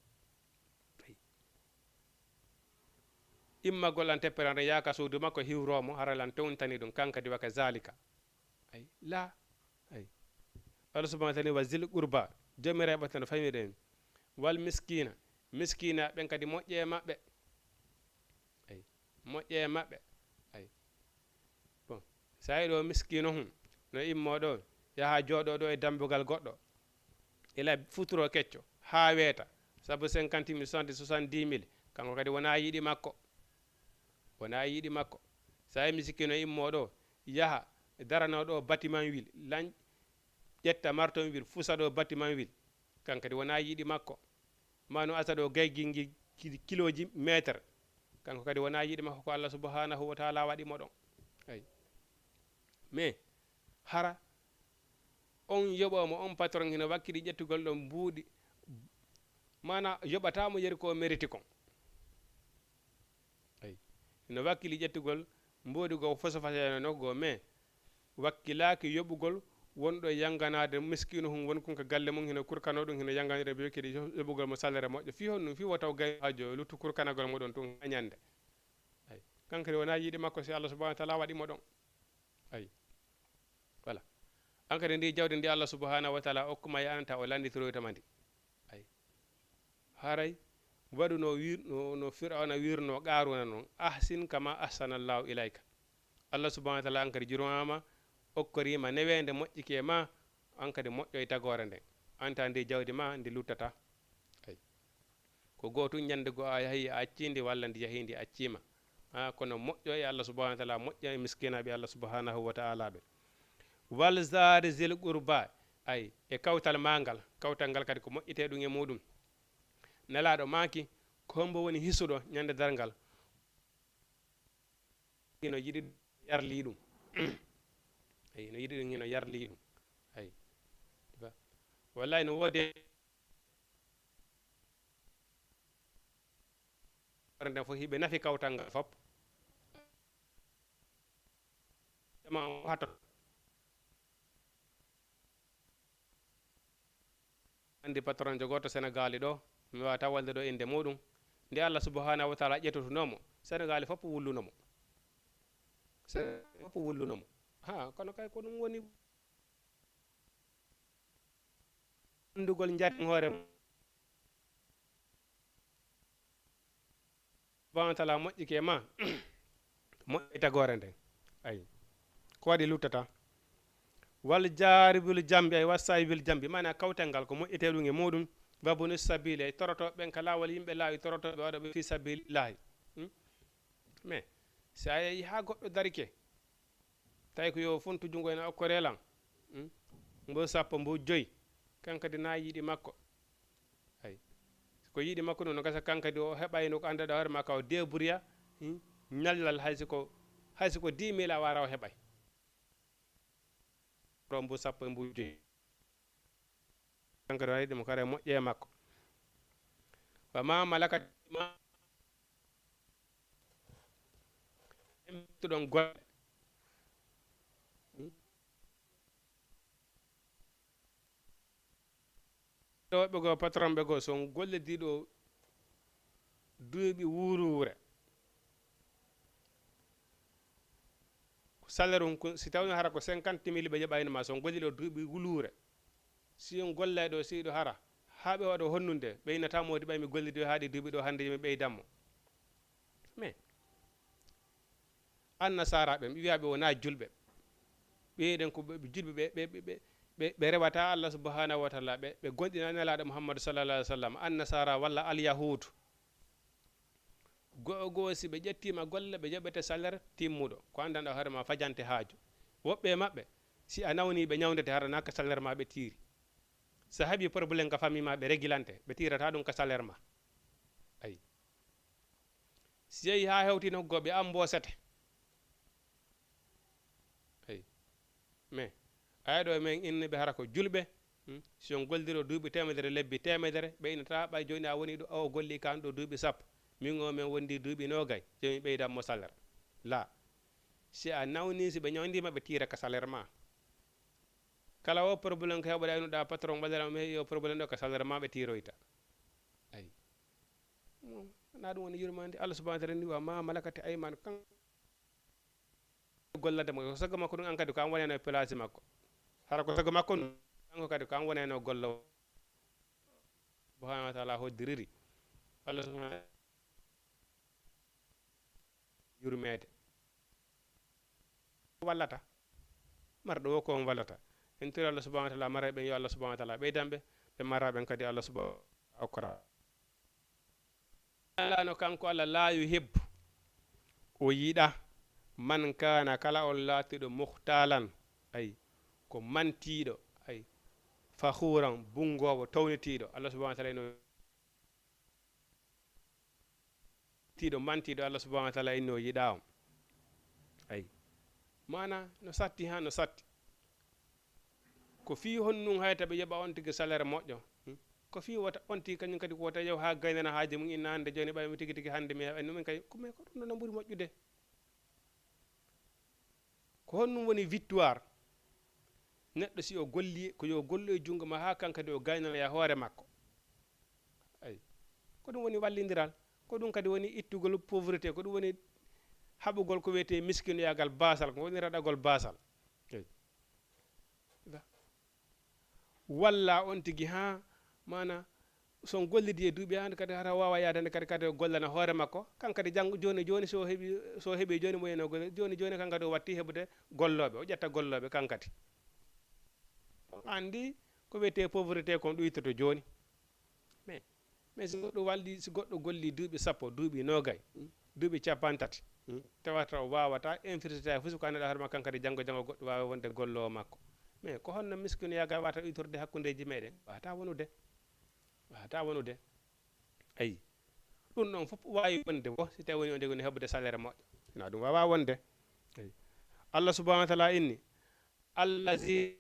Immagol an teppere an yaaka suudu makko hiwroo mo, hara lan tewntani ɗum, kan kadi waka zalika. Ay, la. Ay. Allah subhanahu wa ta'ala wa zil qurba, jomiraɓe tan famiɗen. Wal miskina, miskina ɓen kadi moƴƴe e maɓɓe. Ay, moƴƴe e maɓɓe. Ay. Bon, sa yi ɗo miskino hum, no immo ɗo, yaha jooɗo ɗo e dambugal goɗɗo. Ila futuro kecco, haa weeta, sabu cinquante mille, soixante, soixante-dix mille, kanko kadi wona yiɗi makko. Wona yiɗi makko. Sa yi miskino immo ɗo, yaha, darano ɗo bâtiment wil, lañ, ƴetta marton wil, fusa ɗo bâtiment wil. Kan kadi wona yiɗi makko. Ma no asa ɗo gaygi ngi ki-, kilooji meetar. Kanko kadi wona yiɗi makko, ko Allah subhanahu wa ta'ala waɗi mo ɗon. Ay. Mais, hara on yoɓo mo, on patron hino wakkili ƴettugol ɗon mbuuɗi. Mana yoɓata mo yeri ko o meriti kon. Ay. Hino wakkili ƴettugol mbuuɗi goo foso fasayano nokku goo, mais wakkilaaki yoɓugol wonɗo yanganaade miskino hum won kun ka galle mum, hino kurkano ɗum, hino yanganira ɓe kadi yo-, yoɓugol mo salere moƴƴo. Fii honɗum? Fii wo taw gay haajo luttu kurkanagol mo ɗon tun haa ñande. Ay. Kan kadi wona yiɗi makko si Allah subhanahu wa ta'ala waɗi mo ɗon. Ay. Voilà. An kadi ndi jawdi ndi Allah subhanahu wa ta'ala okkuma e an ta o landitoroytoma ndi. Ay. Haray waɗu no wir-, no, no Fir'auna wirno Qaruna non. Ahsin kama ahsanallahu ilayka. Allah subhanahu wa ta'ala an kadi jurmama, okkorima newende moƴƴike ma, an kadi moƴƴoy tagore nden. An ta ndi jawdi ma ndi luttata. Ay. Ko goo tun ñande goo a yahi a accii ndi walla ndi yahi ndi acciima. Ha, kono moƴƴo e Allah subhanahu wa ta'ala, moƴƴo e miskinaaɓe Allah subhanahu wa ta'ala ɓe. Wal jaari zil qurba, ay, e kawtal ma ngal, kawtal ngal kadi ko moƴƴitee ɗum e muɗum. Nelaaɗo maaki, ko hombo woni hisuɗo ñande darngal? Hino yiɗi yarli ɗum. Ay, no yiɗi ɗum, hino yarli ɗum. Ay. Wallahi no woodi nden fof hiɓe nafi kawtal ngal fop. Jama o hato. Andi patron jo gooto Senegaali ɗo, mi waawata walde ɗo innde muɗum. Nde Allah subhanahu wa ta'ala ƴettutunoo mo, Senegaali fof wulluno mo. Senegaali fof wulluno mo. Ha, kono kay ko ɗum woni anndugol njaten hoore mum. Subhanahu wa ta'ala moƴƴike ma, moƴƴe tagore nden. Ay. Ko waɗi luttata? Wal jaari bil jambi, ay, wal saahibi bil jambi. Maana kawtal ngal ko moƴƴete ɗum e muɗum. Wabnu sabili, ay, toroto ɓen ka laawol yimɓe laawi, toroto ɓe waɗa ɓe fi sabilillahi. Hmm? Mais, si a yehi haa goɗɗo darike, tawi ko yo fontu junngo ena okkore lan. Hmm? Mbo sappo, mbo joyi. Kan kadi na yiɗi makko. Ay. Ko yiɗi makko ɗum no gasa kan kadi o heɓayno ko annduɗa hoore ma ka o débrouilla, hmm? Ñallal hay si ko, hay si ko dix mille a wara o heɓay. Ro mbo sappo e mbo joyi. Kan kadi o yiɗi mo kare moƴƴe e makko. Wa ma malakat ma ɗon golle. Hmm? Rewɓe goo, patron ɓe goo, so on gollidiiɗo duuɓi wuuruure, salaire on ko, si tawno hara ko cinquante mille ɓe jaɓayno ma, so on golliiɗo duuɓi wuluure, si on gollay ɗo, si ɗo hara, haa ɓe waɗa honnunde, ɓe innata moodi ɓay mi gollidi haa ɗi duuɓi ɗo, hannde mi ɓeydan mo. Mais, Annasara ɓe, mi wiya ɓe wona julɓe. Ɓe ɗen ko ɓe, ɓe julɓe, ɓe, ɓe, ɓe, ɓe, ɓe, ɓe rewata Allah subhanahu wa ta'ala, ɓe, ɓe gonɗina Nelaaɗo Muhammadu sallallahu alaihi wasallam, Annasara walla Alyahuudu. Go'o go'o si ɓe ƴettiima golle, ɓe jaɓete salaire timmuɗo. Ko anndanɗaa hoore ma fajante haaju. Woɓɓe e maɓɓe, si a nawni ɓe ñawndete hara na ka salaire ma ɓe tiiri. Sa heɓi problème ka famille ma, ɓe régilante, ɓe tiirata ɗum ka salaire ma. Ayi. Si yehi haa hewti nokku goo, ɓe amboosete. Eyi. Mais, aya ɗo men inni ɓe hara ko julɓe, hmm? Si on gollidiro duuɓi teemedere, lebbi teemedere, ɓe innata ɓay jooni a woni ɗo, o golli kan ɗo duuɓi sappo. Min o min wondi duuɓi noogay, jooni ɓeydan mo salaire. La. Si a nawni, si ɓe ñawndiima, ɓe tiira ka salaire ma. Kala o problème ko heɓoɗa e nuɗa patron, ɓadana mo heɓi o problème ɗo ka salaire ma ɓe tiroyta. Ay. Mo, na ɗum woni yurmande. Allah subhanahu wa ta'ala ni, "Wa ma malakati ayman kan." Gollande mo, ko sago makko ɗum, an kadi ko an wonano e place makko. Hara ko sago makko ɗum, kanko kadi ko an wonano gollo. Subhanahu wa ta'ala hoddiriri. Allah subhanahu wa ta'ala yurmeede. Wallata. Marɗo wo ko on wallata. En tori Allah subhanahu wa ta'ala, mara ɓen yo Allah subhanahu wa ta'ala ɓeydan ɓe, ɓe mara ɓen kadi Allah subhanahu wa ta'ala okkora. Allah no kanko Allah la yuhibbu, o yiɗa, man kana, kala on laatiɗo muhtalan, ay, ko mantiiɗo, ay, fakhuran, bunngoowo, townitiiɗo. Allah subhanahu wa ta'ala no tiiɗo mantiiɗo, Allah subhanahu wa ta'ala inno yiɗa on. Ay. Mana no satti ha no satti. Ko fii honnun hayta ɓe yoɓa on tigi salaire moƴƴo? Hmm? Ko fii wota on tigi kañum kadi ko wota yaw ha gaynana haaji mum inna hannde jooni ɓay mi tigi tigi hannde mi heɓa ɗum kay ko mais ko ɗum ɗon ɓuri moƴƴude. Ko honɗum woni victoire? Neɗɗo si o golli, ko yo gollu e junngo ma haa kan kadi o gaynanoya hoore makko. Ay. Ko ɗum woni wallindiral. Ko ɗum kadi woni ittugol pauvreté. Ko ɗum woni haɓugol ko wiyetee miskinoyaagal baasal, ko woni raɗagol baasal. Ay. Walla on tigi haa, maana, so on gollidi e duuɓi, haa kadi hara waawa yaade hannde kadi, kadi o gollana hoore makko. Kan kadi janngo, jooni, jooni, so o heɓi, so o heɓi jooni mo yeno golle, jooni, jooni kan kadi o watti heɓude gollooɓe, o ƴetta gollooɓe kan kadi. On anndi ko wiyetee pauvreté kon ɗuytoto jooni. Mais, mais si goɗɗo walli, si goɗɗo golli duuɓi sappo, duuɓi noogay, duuɓi cappanɗe tati, tawata o waawata infirtita e fusi ko annduɗaa hoore makko kan kadi janngo, janngo goɗɗo waawa wonde golloowo makko. Mais ko honno miskinoyaagal wata ɗuytorde hakkundeeji meɗen? Wata wonude. Wata wonude. Ayi. Ɗum ɗon fof waawi wonde wo si tawi woni on woni heɓude salaire moƴƴo. Sina ɗum waawaa wonde. Ayi. Allah subhanahu wa ta'ala inni, "Allazi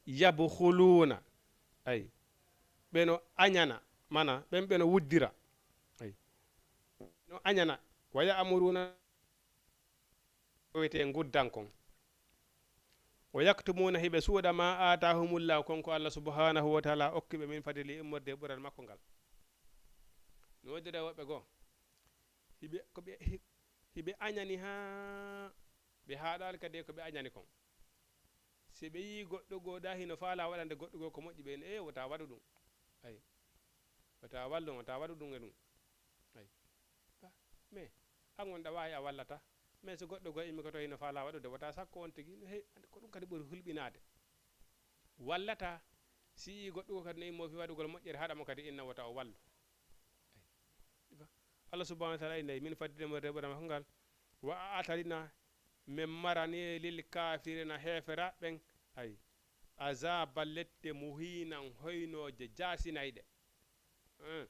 yabkhuluna." Ayi. Ɓe no añana, mana, ɓen ɓe no wuddira. Ayi. Ɓe no añana. "Wa ya'muruna." Ko wiyetee nguddan kon. "Wa yaktumuna", hiɓe suuɗa, "ma aatahumullahu", kon ko Allah subhanahu wa ta'ala okki ɓe, "min fadli", immorde e ɓural makko ngal. No woodi rewoɓe goo. Hiɓe, ko ɓe, hi-, hiɓe añani haa ɓe haaɗaali kadi e ko ɓe añani kon. Si ɓe yii goɗɗo goo da hino faala waɗande goɗɗo goo ko moƴƴi, ɓe, "E, wota waɗu ɗum." Ayi. "Wota wallu, wota waɗu ɗum e ɗum." Ayi. Ba, mais, an wonɗa waawi a wallata. Mais so goɗɗo goo immi ko to hino faala waɗude, wota sakko on tigi, no he-, ko ɗum kadi ɓuri hulɓinaade. Wallata, si yii goɗɗo goo kadi no immo fii waɗugol moƴƴere, haɗa mo kadi inna wota o wallu. Ayi. Ba, Allah subhanahu wa ta'ala inni, "Min fadli mo reɓoram ko ngal." "Wa a'tadna", min marani, "lil kafirina", heeferaaɓe ɓen, ayi, "azaba", lette, "muhinan", hoynooje, jaasinayɗe. Hmm.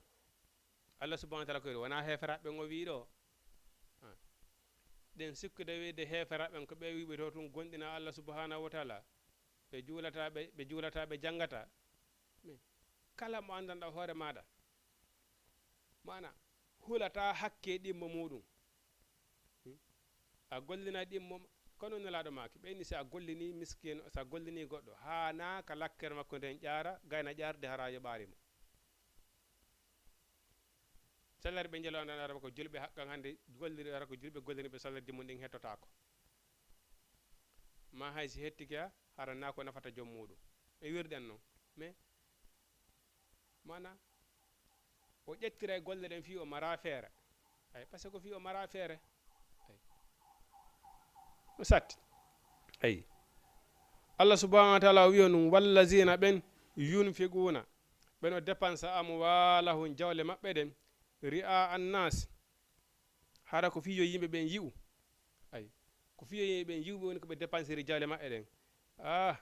Allah subhanahu wa ta'ala ko wona heeferaaɓe ɓen o wii ɗo. Ah. Ɗen sikkude wiide heeferaaɓe ɓen ko ɓe wiɓe to tun gonɗina Allah subhanahu wa ta'ala. Ɓe juulata, ɓe, ɓe juulata, ɓe janngata. Mais kala mo anndanɗa hoore maaɗa, maana, hulata hakke ɗimmo muuɗum. Hmm? A gollina ɗimmo, kono Nelaaɗo maaki, ɓe inni si a gollini miskiino, si a gollini goɗɗo, haanaa ka lakkere makko nden ƴaara, gayna ƴaarde hara yoɓaali mo. Salaire ɓe njelo andan araba ko julɓe haqqan hannde golliri, hara ko julɓe golliri ɓe salaire ji mum ɗin hettotaako. Ma hay si hettike, hara na ko nafata joom muuɗum. E wirɗen non. Mais, mana, o ƴettira e golle ɗen fii o mara feere. Ay, parce que ko fii o mara feere. Ay. O satti. Ay. Allah subhanahu wa ta'ala o wi'o nun, "Wallazina", ɓen, "yunfiquna", ɓen o dépensa, "amwalahum", jawle maɓɓe ɗen, "ri'a annas", hara ko fii yo yimɓe ɓen yi'u. Ay. Ko fii yo yimɓe ɓen yi'u, ɓe woni ko ɓe dépensiri jawle maɓɓe ɗen. Ah.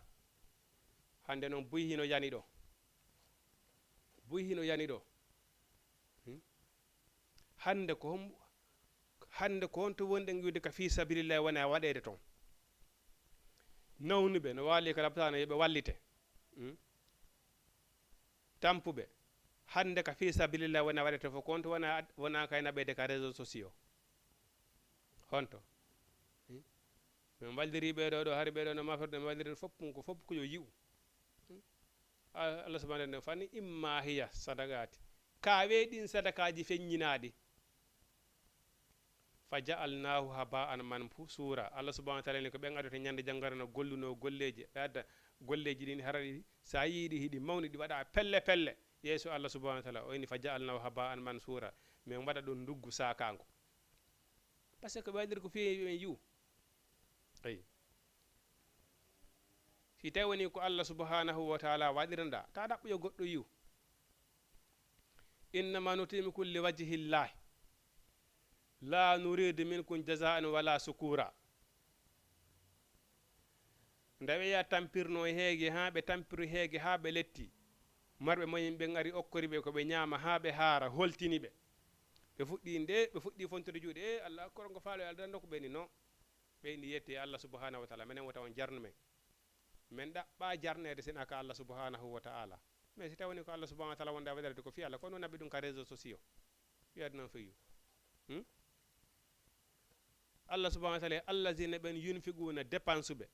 Hannde non buy hino yani ɗo. Buy hino yani ɗo. Hmm? Hannde ko hom-, hannde ko honto wonɗen wi'ude ka fii sabilillahi wona e waɗeede ton? Nawnuɓe no waali ka laptaano yo ɓe wallite. Hmm? Tampuɓe, Hannde ka fi sabilillah wona waɗete fof, konto wona, wona kay naɓede ka réseaux sociaux. Honto? Hmm? Min walliri ɓeɗo ɗo, hari ɓeɗo no mafirde, min walliri fof, ko fof ko yo yi'u. Hmm? A-, Allah subhanahu wa ta'ala fani imma hiya sadaqati. Ka weɗin sadakaji feññinaɗi. Fa ja'alnahu haba'an mansura. Allah subhanahu wa ta'ala ni ko ɓen adote ñande jangara no golluno golleji. Ɓe adda golleji ɗin hara ɗi, sa yiɗi hiɗi mawni, ɗi waɗa pelle pelle. Yeeso Allah subhanahu wa ta'ala, o inni fa ja'alnahu haba'an mansura. Min waɗa ɗum nduggu sakango. Parce que ɓe waɗiri ko fiye ɓen yi'u. Ayi. Si tawi woni ko Allah subhanahu wa ta'ala waɗirnda, ta ɗaɓɓu yo goɗɗo yi'u. Innama nutimukum li wajhillahi. La nuridu minkum jazaan wala sukura. Nde ɓe ya tampirno heege, haa ɓe tampiri heege, haa ɓe letti. Marɓe moyen ɓen ari okkori ɓe ko ɓe ñaama, haa ɓe haara, holtini ɓe. Ɓe fuɗɗi nde, ɓe fuɗɗi fontude juuɗe, "E Allah, korongo faalo e Allah, dando ko ɓeni no." Ɓe ni yette Allah subhanahu wa ta'ala, menen wota on jarnu men. Men ɗaɓɓa jarneede sina ka Allah subhanahu wa ta'ala. Mais si tawani ko Allah subhanahu wa ta'ala wonde a waɗirde ko fi Allah, ko non naɓi ɗum ka réseaux sociaux. Fi aduna feyu. Hmm? Allah subhanahu wa ta'ala, allazina ɓen yunfiquna dépense ɓe.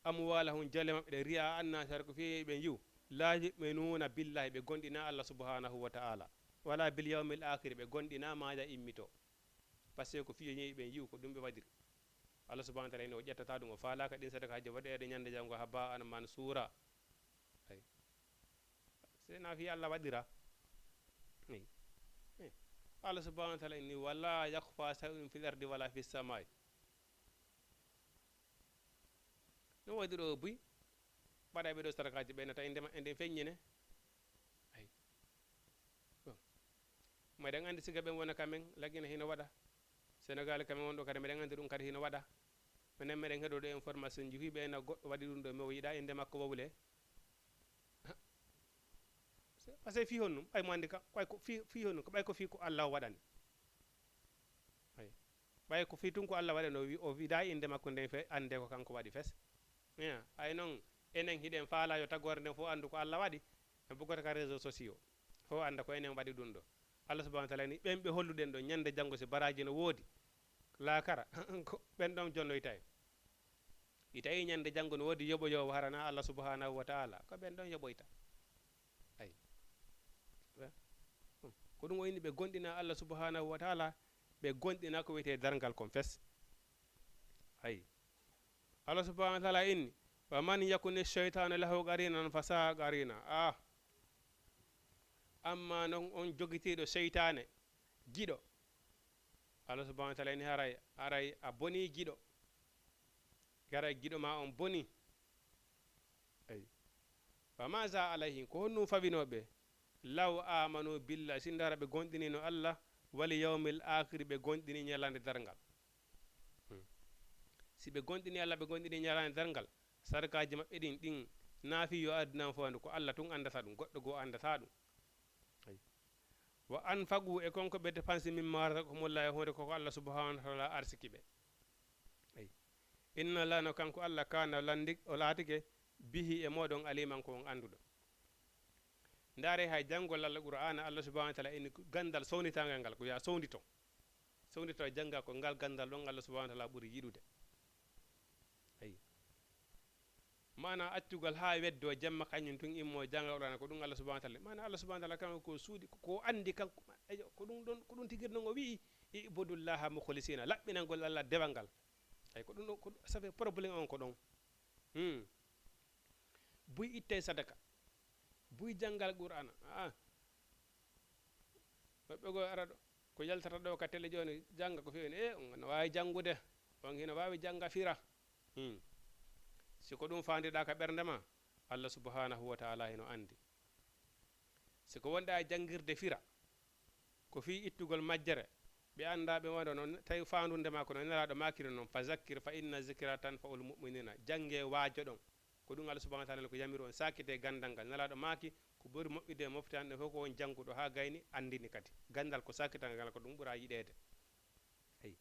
Amwalahum jale maɓɓe ɗe ri'a annasi har ko fi ɓen yiw. La yu'minuna billahi ɓe gondina Allah subhanahu wa ta'ala. Wala bil yawmil akhir ɓe gondina maaya immito. Parce que ko fiyo ñeyi ɓen yiw ko ɗum ɓe waɗiri. Allah subhanahu wa ta'ala ino o ƴettata ɗum, o faalaka ɗin sadaka hajji waɗeede ñande janngo haba an mansura. Ay. Sena fi Allah waɗira. Ay. Eh. Allah subhanahu wa ta'ala inni wala yakhfa shay'un fil ardi wala fis samai. No waɗi ɗo buy, ɓaɗa ɓe ɗo sadakaji ɓe nata inde maɓɓe nden feññine. Ay. Bon. Meɗen andi siga ɓen wona kamen, lagina hino waɗa. Sénégal kamen wonɗo kadi meɗen andi ɗum kadi hino waɗa. Minen meɗen heɗo ɗo information ji, wi ɓe na goɗɗo waɗi ɗum ɗo, mi o yiɗa inde makko wowle. Parce que fi honɗum, ɓay mo andi ka, ɓay ko fi, fi honɗum, ko ɓay ko fi ko Allah o waɗani. Ay. Ɓay ko fi tun ko Allah waɗani, o wi-, o wiɗa inde makko nden fe, ande ko kanko waɗi fes. Ya, ay non, enen hiɗen faala yo tagore nden fof andu ko Allah waɗi, en bugata ka réseaux sociaux. Fof anda ko enen waɗi ɗum ɗo. Allah subhanahu wa ta'ala ni, ɓen ɓe holluɗen ɗo, ñande janngo si baraji no woodi, laakara, ko ɓen ɗon jonnoyta en. I tawi ñande janngo no woodi yoɓoyowo harana Allah subhanahu wa ta'ala, ko ɓen ɗon yoɓoyta. Ay. Ko ɗum o inni ɓe gondina Allah subhanahu wa ta'ala, ɓe gondina ko wiyetee darngal kon fes. Ay. Allah subhanahu wa ta'ala inni, "Wa man yakuni shaytanu lahu qarinan fa sa'a qarina." Ah. Amma non on jogitiiɗo seytaane, giɗo. Allah subhanahu wa ta'ala inni haray, haray a boni giɗo. Haray giɗo ma on boni. Ay. Fa maza alayhim, ko honɗum fawinoo ɓe? Law amanu billah, si ndara ɓe gonɗinino Allah, wal yawmil akhir, ɓe gonɗini ñalande darngal. Hmm. Si ɓe gonɗini Allah, ɓe gonɗini ñalande darngal, sadakaaji maɓɓe ɗin, ɗin naafi yo addunan fof andu, ko Allah tun andata ɗum, goɗɗo goo andata ɗum. Ay. Wa anfaqu, e kon ko ɓe dépense, mimma razaqahumullah, e hunde ko ko Allah subhanahu wa ta'ala arsiki ɓe. Ay. Inna Allah, no kanko Allah, kana landi, o laatike, bihi, e moɗon, aliman, ko on anduɗo. Ndaare hay janngol Allah Qur'aana, Allah subhanahu wa ta'ala inni gandal sownitangal ngal, ko ya sowndito. Sowndito jannga ko ngal gandal ɗon Allah subhanahu wa ta'ala ɓuri yiɗude. Ayi. Maana accugol haa weddoo jemma kañum tun immoo jannga Qur'aana ko ɗum Allah subhanahu wa ta'ala. Maana Allah subhanahu wa ta'ala kanko ko suuɗi, ko, ko andi kanko. Eyo, ko ɗum ɗon, ko ɗum tigi non o wi'i, "Ibudullaha mukhlisina." Laɓɓinangol Allah dewal ngal. Ay ko ɗum ɗon, ko, ça fait problème on ko ɗon. Hmm. Buy ittay sadaka. Buy janngal Qur'aana. Ah. Woɓɓe goo ara ɗo. Ko yaltata ɗo ka télé jooni, jannga ko feewi. Eh, on no waawi janngude. On hino waawi jannga fira. Hmm. Si ko ɗum faandiɗaa ka ɓernde ma, Allah subhanahu wa ta'ala hino andi. Si ko wonɗaa e janngirde fira, ko fii ittugol majjere, ɓe anndaa ɓe wano noon, tawi faandunde maa ko no Nelaaɗo maakiri noon, "Fa zakkir fa inna zikra tanfa'ul mu'minina." Janngee, waajoɗon. Ko ɗum Allah subhanahu wa ta'ala ko yamiri on, saakitee ganndal ngal. Nelaaɗo maaki, ko ɓuri moƴƴude e moftanɗe fof ko on jannguɗo haa gayni, anndini kadi. Ganndal ko saakital ngal ko ɗum ɓura yiɗeede. Eyi.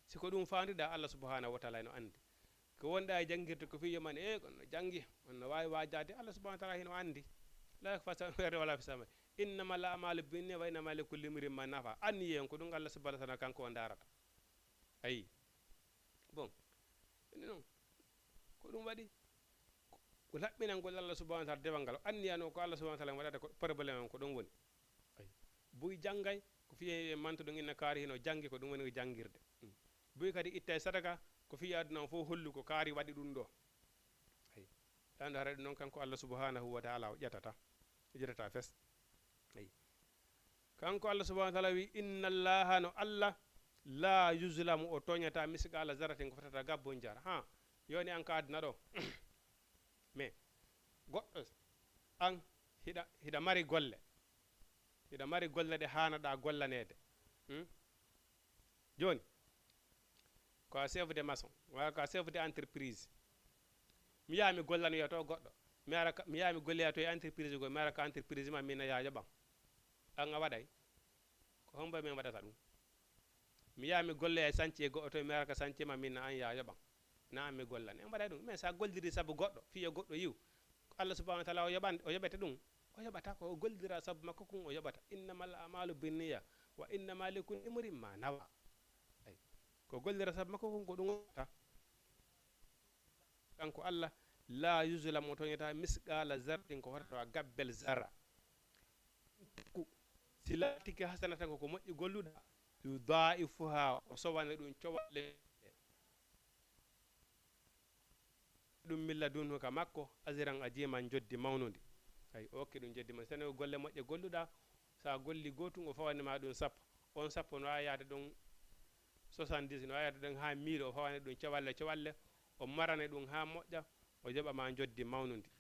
Si ko ɗum faanduɗaa, Allah subhanahu wa ta'ala no anndi. Ko wonɗaa e janngirde ko fii yomani, e, on no janngi, on no waawi waajaade, Allah subhanahu wa ta'ala hino anndi. La yakhfa shay'un fil ardi wala fis samai. Innama l amalu binniya wa innama li kulli mrin ma nawa. Anniye on ko ɗum Allah subhanahu wa taala kanko o ndarata. Ayi. Bon. Ɗum noon. Ko ɗum waɗi. Ko laɓɓinangol Allah subhanahu wa taala dewal ngal. Anniya noon ko Allah subhanahu wa taala waɗata ko problème on ko ɗum woni. Ayi. Buy janngay ko fiye manto ɗum inna kaari hino janngi ko ɗum woni ko janngirde. Mm. Buy kadi ittay sadaka ko fiye aduna on fof hollu ko kaari waɗi ɗum ɗo. Ayi. Ɗan ɗo haray ɗum noon kanko Allah subhanahu wa taala o ƴetata. O ƴetata fes. Ayi. Kanko Allah subhanahu wa taala wi, "Inna Allaha, no Allah, la yuzlamu, o tooñata misqala zarratin ko fotata gabbun jara." Ha, yoni an ka aduna ɗo. Mais goɗɗo an hiɗa, hiɗa mari golle. Hiɗa mari golle ɗe haanaɗa gollaneede. Hmm? Jooni, ko a chef de maçon, walla ko a chef de entreprise. Mi yaha mi gollanoya to goɗɗo. Mi ara ka, mi yaha mi golloya to e entreprise goo, mi ara ka entreprise ma, min a yoɓan. An a waɗay. Ko hombo min waɗata ɗum? Mi yaha mi golloya e chantier goɗɗo to, mi ara ka chantier ma, min an ya yoɓan. Na an mi gollan. En waɗay ɗum. Mais sa golliri sabu goɗɗo, fiye goɗɗo yiw. Ko Allah subhanahu wa taala o yoɓan, o yoɓete ɗum. O yoɓata ko o gollira sabu makko kun o yoɓata. Innamal amalu binniya wa innama li kulli imrin ma nawa. Ay. Ko gollira sabu makko kun ko ɗum o yoɓata. Kanko Allah, la yuzlamu, o tooñata misqala zarratin ko hotata wa gabbel zarra. Ku-, si laatike hasanatan ko ko moƴƴi golluɗa, yudaifuha, o sowane ɗum cowalle. Ɗum min ladunhu ka makko, aziran ajiman, joddi mawnundi. Ay, o okki ɗum joddi mawnundi. Sene ko golle moƴƴe golluɗa, sa golli gootun, o fawanima ɗum sappo. On sappo no waawi yaade ɗum soixante-dix, no waawi yaade ɗum haa mille, o fawane ɗum cowalle cowalle, o marane ɗum haa moƴƴa, o yoɓa ma joddi mawnundi.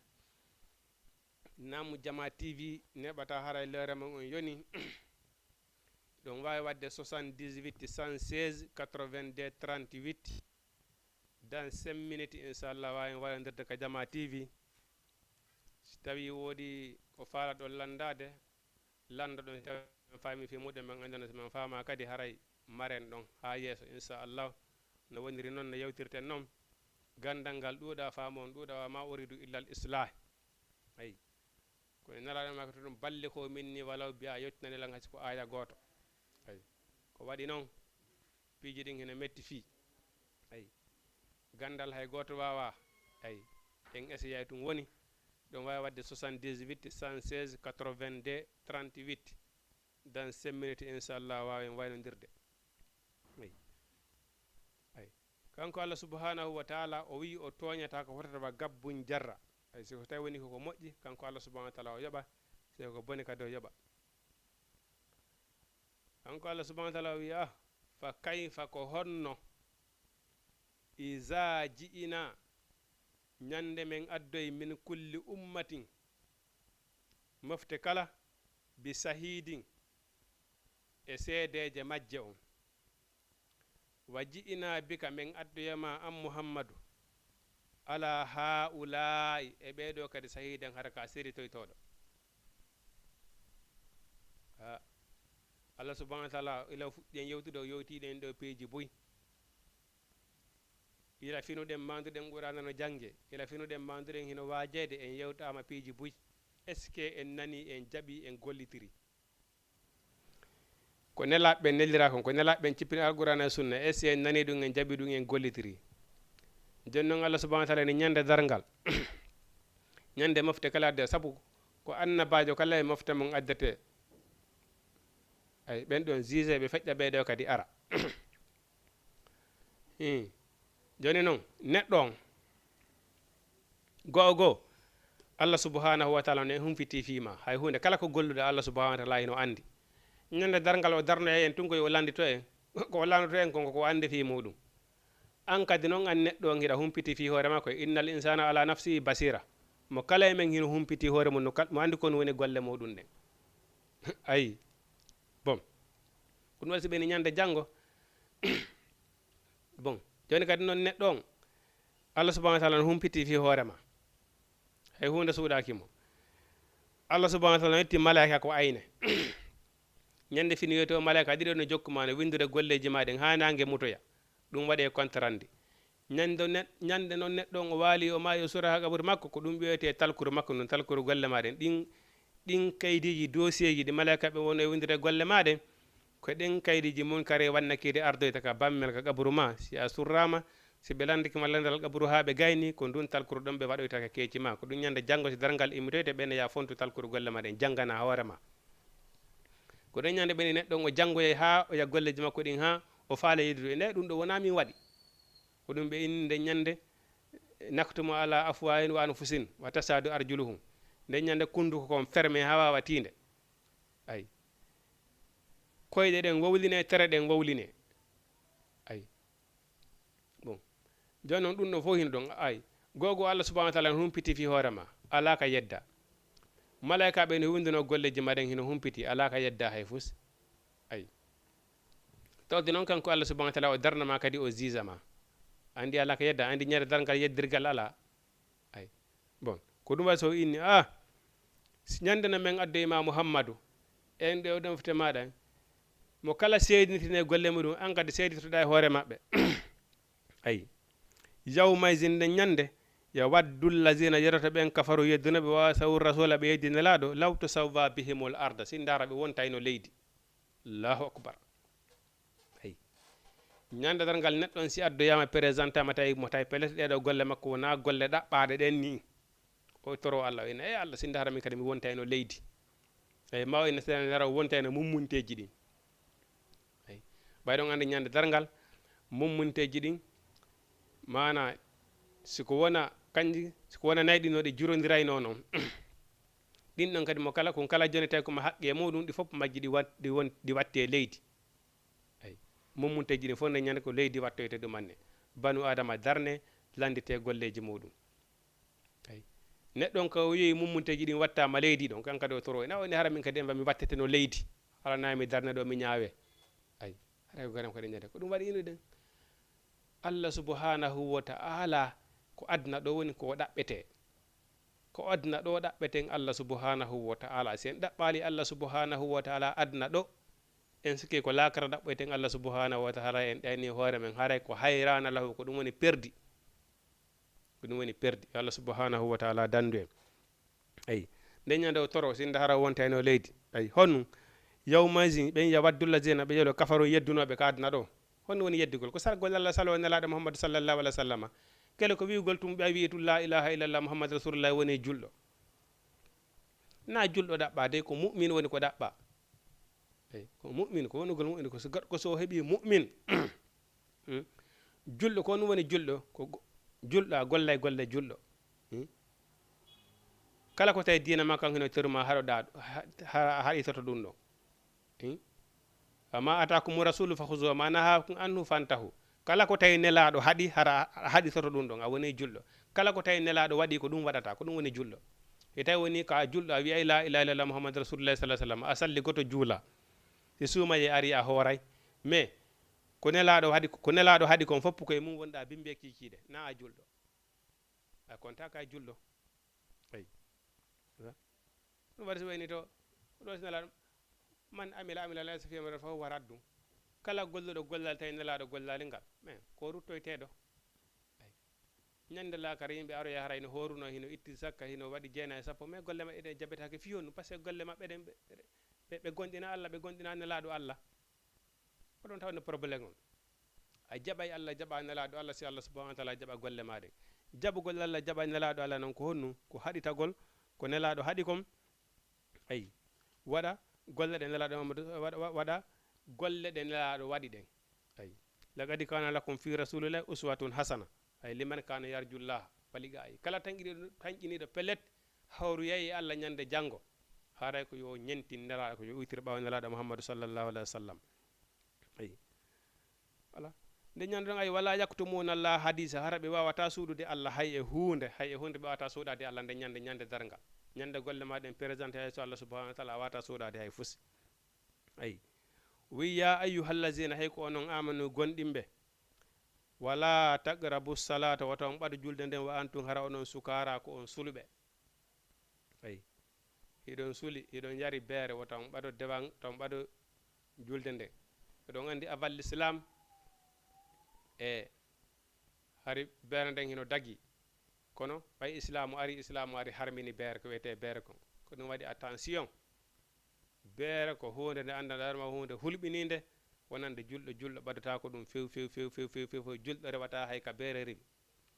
Namu Jama T V neɓata haray lewre mum on yoni. Ɗum waawi waɗde soixante-dix-huit, cent seize, quatre-vingt-deux, trente-huit. Dans cinq minutes, inchallah, waawi walondirde ka Jama T V. Si tawi woodi ko faalaɗon lanndaade, lanndoɗon, si tawi on faami fii muɗum, men anndana, si men faama kadi, haray maren ɗon haa yeeso, inchallah. No woniri noon, no yewtirten noon. Ganndal ngal ɗuuɗa, faamu on ɗuuɗa, wa ma uridu illa al islah. Ayi. Kono Nelaaɗo maaki to ɗum, "Ballighuu minni walaw bi aaya", yottinanee lan hay si ko aaya gooto. Ayi. Ko waɗi noon, piiji ɗin hino metti fii. Ayi. Ganndal hay gooto waawaa. Ayi. En essayay ɗum woni, ɗum waawi waɗde soixante-dix-huit, cent seize, quatre-vingt-deux, trente-huit. Dans cinq minutes, inchallah, waawen waynondirde. Ayi. Ayi. Kanko Allah subhanahu wa taala, o wi'i o tooñataa ko fotata wa gabbun jarra. Ayi, si ko tawi woni ko ko moƴƴi, kanko Allah subhanahu wa taala o yoɓa, si ko boni kadi o yoɓa. Kanko Allah subhanahu wa taala o wi'i, "Ah, fa kayfa, ko honno, iza ji'ina, ñande men addoy, min kulli ummatin, mofte kala, bi sahidin, e seedeeje majje on." "Wa ji'ina bika", men addoya ma an Muhammadu, "ala haulaa'i", e ɓee ɗoo kadi sahiidan, hara ka seritoytooɗo. Ha, Allah subhanahu wa taala, ila fuɗɗen yewtude, o yewtiɗen ɗo piiji buy. Ila finuɗen, maanduɗen Qur'aana no jannge. Ila finuɗen, maanduɗen hino waajeede, en yewtaama piiji buy. Est-ce que en nani, en jaɓi, en gollitiri? Ko nelaaɓe ɓen nelira kon, ko nelaaɓe ɓen cippini Alqur'aana e Sunna, e si en nani ɗum, en jaɓi ɗum, en gollitiri. Jooni noon, Allah subhanahu wa taala ni ñande darngal, ñande mofte kala adde, sabu ko annabaajo kala e mofte mum addete. Ay, ɓen ɗon juge ɓe feƴƴa ɓee ɗoo kadi ara. Hii. Jooni noon, neɗɗo on, go'o goo, Allah subhanahu wa taala ne humpiti fii maa. Hay huunde kala ko golluɗaa, Allah subhanahu wa taala hino anndi. Ñande darngal o darnoya en tun ko yo o lanndito en. Ko o lanndito en kon ko ko anndi fii muɗum. An kadi noon, an neɗɗo on, hiɗa humpiti fii hoore maa koy. "Innal insana ala nafsihi basira." Mo kala e men hino humpiti hoore mum, no kal-, mo anndi ko no woni golle muɗum ɗen. Ayi. Bon. Ko ɗum waɗi si ɓeni ñande janngo, bon, jooni kadi noon neɗɗo on, Allah subhanahu wa taala no humpiti fii hoore maa. Hay huunde suuɗaaki mo. Allah subhanahu wa taala no itti malaa'ika ko ayne. Ñande fini yoto malaa'ika ɗiɗo no jokku maa, no winndude golleeji maa ɗin haa naange mutoya. Ɗum waɗee compte rendu. Ñande ne-, ñande noon neɗɗo on o waali, o maayi, o sura haa qaburu makko, ko ɗum wiyetee talkuru makko ndun, talkuru golle maa ɗen. Ɗin Ɗin kaydiiji, dossier ji ɗi malaika ɓe wonno e windude golle ma ɗen, ko ɗen kaydiiji mun kadi wannakide ardoyta ka bammel, ka qaburu ma. Si a surrama, si ɓe landike ma landal qaburu ha ɓe gayni, ko ndun talkuru ɗon ɓe waɗoyta ka keeci ma. Ko ɗun ñande jango si darngal immitoyte, ɓen ya fontu talkuru golle ma ɗen, jangana hoore ma. Ko ɗen ñande ɓen neɗɗo on o jangoyay ha o ya golleji makko ɗin ha o faale yeddude. Nde ɗun ɗo wona min waɗi. Ko ɗun ɓe inni nde ñande: "Naktumu ala afwahin wa anfusin wa tashhadu arjuluhum." Nde ñande kunduko kon ferme ha wawa tiinde. Ay. Koyɗe ɗen wowline, tere ɗen wowline. Ay. Bon. Jooni non ɗun ɗon fof hino ɗon. Ay. Gogo Allah subhanahu wa ta'ala no humpiti fi hoore ma. Ala ka yedda. Malaika ɓe no winduno golleji ma ɗen hino humpiti. Ala ka yedda hay fus. Ay. Tawde non kanko Allah subhanahu wa ta'ala o darna ma kadi o zizama. Andi ala ka yedda, andi ñande darngal yeddirgal ala. Ay. Bon, ko ɗum waɗi so o inni, ah, si ñande no men addoyi ma Muhammadu, en ɗe o ɗon fite maɗa, mo kala seedinitine golle muɗum, an kadi seeditoɗa e hoore maɓɓe. Ay. Yawma izin nden ñande, yawaddu allazina, yeroto ɓen, kafaru, yeddunoɓe, wa asawu rasula, ɓe yeddi Nelaaɗo, law tusawwa bihimul arda, si ndaara ɓe wontayno leydi. Allahu akbar. Hey. Ñande darngal neɗɗo on si addoyama, présentama, tawi mo tawi pellet ɗeɗo golle makko wona golle ɗaɓɓaɗe ɗen ni. O toro Allah, o ina, "E Allah, si ndaara min kadi mi wontayno leydi." Eyi, ma o ina sene nara o wontayno mummunteji ɗin. Eyi. Ɓay ɗon andi ñande darngal, mummunteji ɗin, mana, siko wona kanji, siko wona nayi ɗin no ɗi jurondirayno non. Ɗin ɗon kadi mo kala, kun kala joni tawi ko ma haqqi e muɗum, ɗi fof majji ɗi wat-, ɗi won-, ɗi watti e leydi. Eyi. Mummunteji ɗin fof nde ñande ko leydi wattoyte ɗum anne. Banu Adama darne, landite golleji muɗum. Eyi. Neɗɗo on ko o yehi mummunteji ɗin wattama leydi ɗon, kan kadi o toro. Ina woni hara min kadi en ba mi watteteno leydi. Hara na mi darne ɗo mi ñaawe. Eyi. Hara ko ganam kadi ñande. Ko ɗum waɗi ino ɗen. Allah subhanahu wa ta'ala ko aduna ɗo woni ko ɗaɓɓete. Ko aduna ɗo ɗaɓɓeten Allah subhanahu wa ta'ala. Si en ɗaɓɓali Allah subhanahu wa ta'ala aduna ɗo, en sikki ko laakara ɗaɓɓoyten Allah subhanahu wa ta'ala, en ɗayni hoore men, haray ko hayrana lahu, ko ɗum woni perdi. Ko ɗum woni perdi. Yo Allah subhanahu wa ta'ala dandu en. Eyi. Nde ñande o toro, si nde hara wontayno leydi. Eyi. Honɗum? Yawma izin, ɓen yawaddu allazina, ɓe yelo, kafaru, yeddunoɓe ka aduna ɗo. Honɗum woni yeddugol? Ko sargol Allah, salo Nelaaɗo Muhammadu sallallahu alaihi wa sallama. Kele ko wi'ugol tun, ɓe wi'i tun, "La ilaha illallah Muhammadu Rasulullah," woni julɗo. Na julɗo ɗaɓɓa, dey ko mu'min woni ko ɗaɓɓa. Eyi, ko mu'min, ko wonugol mu'min, ko so goɗɗo so o heɓi mu'min. Hmm? Julɗo, ko honɗum woni julɗo? Ko go-, julɗo, a gollay golle julɗo. Hmm? Kala ko tawi diina ma kan hino teru ma haɗoɗa, ha, ha, haɗitoto ɗum ɗon. Hmm? Wa ma atakumu rasulu fa khuzuhu, wa ma nahakum anhu fantahu. Kala ko tawi Nelaaɗo haɗi, hara a haɗitoto ɗum ɗon, a woni julɗo. Kala ko tawi Nelaaɗo waɗi, ko ɗum waɗata, ko ɗum woni julɗo. E tawi woni ka julɗo, a wi'ay la ilaha illallah Muhammadu Rasulullah sallallahu alaihi wasallam, a salli goto juula. Si suumayee ari a hooray. Mais ko Nelaaɗo haɗi, ko Nelaaɗo haɗi kon fof ko e mum wonɗa bimbe kikiiɗe, na a julɗo. A konta ka julɗo. Eyi. Ɗum waɗi so wayni to, ɗo si Nelaaɗo, "Man amila amila laysa fihi amruna fahuwa raddun." Kala golluɗo gollal tawi Nelaaɗo gollaali ngal, mais ko ruttoyteeɗo. Eyi. Ñande laakara yimɓe aroya haray no hooruno, hino itti zakka, hino waɗi jeenayi e sappo, mais golle maɓɓe ɗe jaɓetaake fii honɗum? Parce que golle maɓɓe ɗen ɓe, ɓe, ɓe gomɗina Allah, ɓe gomɗina Nelaaɗo Allah. Ko ɗon tawno problème on. A jaɓay Allah, jaɓa Nelaaɗo Allah, si Allah subhanahu wa ta'ala jaɓa golle ma ɗen. Jaɓugol Allah, jaɓa Nelaaɗo Allah non ko honɗum? Ko haɗitagol ko Nelaaɗo haɗi kon. Ayi. Waɗa golle ɗe Nelaaɗo Muhammadu, waɗa, wa-, waɗa golle ɗe Nelaaɗo waɗi ɗen. Ayi. "Laqad kana lakum fi rasulillahi uswatun hasana." Ay, "Liman kana yarjullaha wal yawmal akhir." Kala tanƴiniiɗo, tanƴiniiɗo pellet, hawru yahi e Allah ñande janngo. Haray ko yo ñentin Nelaaɗo, ko yo uytir ɓaawo Nelaaɗo Muhammadu sallallahu alaihi wasallam. Ayi. Voilà. Nde ñande ɗon, ay, "Wala yaktumuna Allah hadisa." Hara ɓe wawata suuɗude Allah hay e huunde, hay e huunde ɓe wawata suuɗade Allah nde ñande, ñande darngal. Ñande golle ma ɗen présenté hay so Allah subhanahu wa ta'ala a wawata suuɗade hay fus. Ayi. Wi, "Ya ayyuhallazina," hay ko onon amanu gonɗinɓe. "Wala taqrabu salata," wata on ɓaɗu julde nden, "wa antum," hara onon sukaara, ko on suluɓe. Ayi. Hiɗon suli, hiɗon yari beere, wata on ɓaɗo dewan, wata on ɓaɗo julde nden. Hiɗon andi aval l'islam, e hari beere nden hino dagi. Kono ɓay islaamu ari, islaamu ari harmini beere, ko wiyetee beere kon. Ko Ɗum waɗi attention. Beere ko huunde nde anndanɗaa ma huunde hulɓiniinde, wonande julɗo, julɗo ɓaddataa ko ɗum few, few, few, few, few, few, few, julɗo rewata hay ka beere rewi.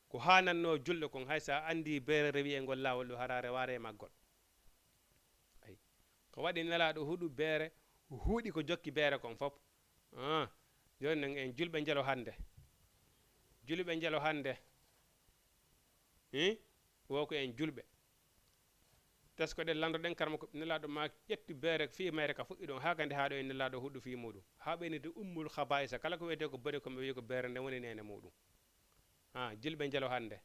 Ko haanannoo julɗo kon, hay so a anndi beere rewi e ngol laawol ɗo, hara rewaare e maggol. Ay. Ko waɗi Nelaaɗo huɗu beere, huuɗi ko jokki beere kon fof. Ah, jooni noon en julɓe njelo hannde. Julɓe njelo hannde. Hi? Wo ko en julɓe. Teskoɗen, landoɗen karma ko Nelaaɗo ma ƴetti beere fii mayre ka fuɗɗi ɗon, haa kadi haa ɗo en Nelaaɗo huɗu fii muɗum. Haa ɓeyniti ummul khabaisa, kala ko wiyetee ko boni ko ɓe wiyi ko beere nden woni neene muɗum. Ah, julɓe njelo hannde.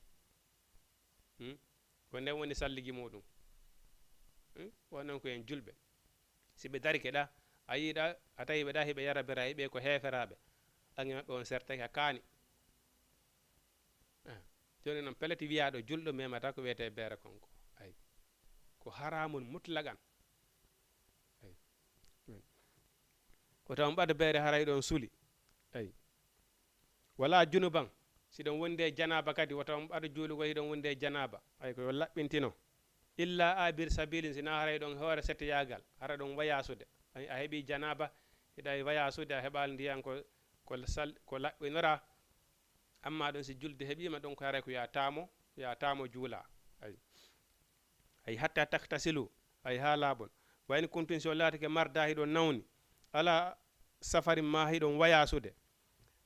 Hmm? Ko nden woni salligi muɗum. Hmm? Wo noon ko en julɓe. Si ɓe darike ɗa, a yiiɗa, a tawi ɓe ɗa hiɓe yara bera, hiɓe ko heeferaaɓe. An e maɓɓe on sertake a kaani. Ah, jooni noon pellet wiyaaɗo julɗo memata ko wiyetee beere kon ko. Ay. Ko haramun mutlaqan. Ay. Ko taw ɓaɗa beere haray ɗon suli. Ay. Wala junuban. Si ɗon wondi e janaaba kadi, wata on ɓaɗa juulugol hiɗon wondi e janaaba. Ay, ko yo laɓɓintino. Illa abir sabilin, si na haray ɗon hoore settoyaagal, hara ɗon wayaasude. Ay, a heɓi janaaba, hiɗa wayaasude, a heɓaali ndiyan ko, ko sal-, ko laɓɓinora. Amma ɗon si julde heɓiima ɗon ko haray ko ya taamo, ya taamo juula. Ay. Ay, hatta taktasilu, ay, haa laaɓon. Wa in kuntum, si on laatike marda hiɗon nawni, ala safarin ma hiɗon wayaasude.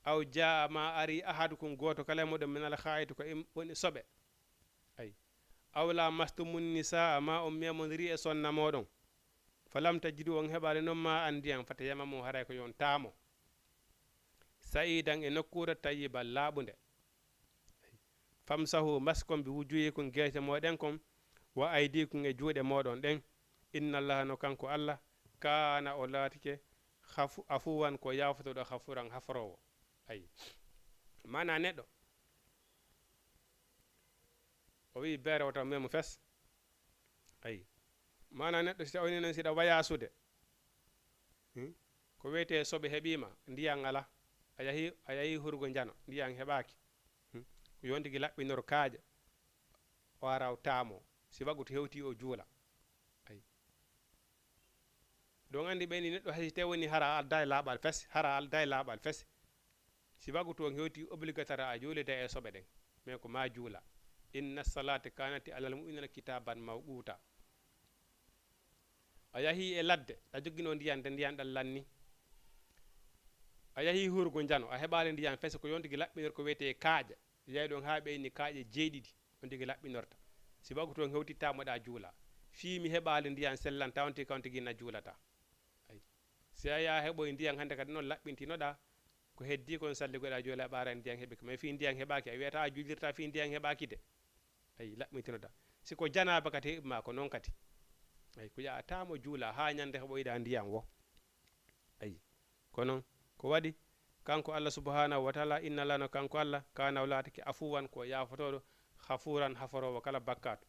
Aw jaa ma ari ahadukum, gooto kala e moɗon, min al xaayiti, ko im-, woni soɓe. Ay. Aw lamastumun nisaa, ma on memondiri e sonna moɗon. Falam tajidu, on heɓaali non ma an ndiyan, fatayammamu, haray ko yon taamo. Sa'idan, e nokkuure tayyiban laaɓunde. Famsahu, maskon bi wujuhikum, geese moɗon kon, wa aydikum, e juuɗe moɗon ɗen. Inna Allaha, no kanko Allah, kaana, o laatike, khafu-, afuwan, ko yaafotooɗo, ghafuuran, haforoowo. Ay. Maana neɗɗo, o wi'i beere wota memu fes. Ay. Maana neɗɗo si tawii noon siɗa wayaasude. Hmm? Ko wiyetee soɓe heɓiima, ndiyan alaa. A yahi, a yahi hurgo njano, ndiyan heɓaaki. Hmm? Ko yontigi laɓɓinor kaaƴe. O ara o taamo. Si wagutu hewti o juula. Ay. Ɗon anndi ɓeyni neɗɗo hay si tawii woni hara aldaa e laaɓal fes, hara aldaa e laaɓal fes. Si wagutu on hewti obligatoire a juulida e soɓe ɗen. Mais ko ma juula. Inna salata kanati alal mu'minina kitaban mawquta. A yahi e ladde, a joginoo ndiyan, nde ndiyan ɗan lanni. A yahi hurgo njano, a heɓaali ndiyan fes ko yontigi laɓɓinor ko wiyetee kaaƴe. Yahi ɗon haa ɓeyni kaaƴe jeeɗiɗi, on tigi laɓɓinorta. Si wagutu on hewtitta moɗa juula. Fii mi heɓaali ndiyan sellan taw on tigi kan tigi na juulata. Ay. Si a yaha heɓoy ndiyan hannde kadi noon laɓɓintinoɗa, ko heddi kon salligoɗa juula ɓaara ndiyan heɓi ko. Mais fii ndiyan heɓaaki, a wiyata a juulirta fii ndiyan heɓaaki de. Ay, laɓɓintinoɗa. Si ko janaaba kadi heɓi ma ko noon kadi. Ay, ko yaha taamo juula haa ñande heɓoyɗa ndiyan wo. Ay. Kono ko waɗi, kanko Allah subhanahu wa taala, inna lano kanko Allah, kana o laatike afuwan ko yaafotooɗo, hafuuran haforoowo kala bakkaatu.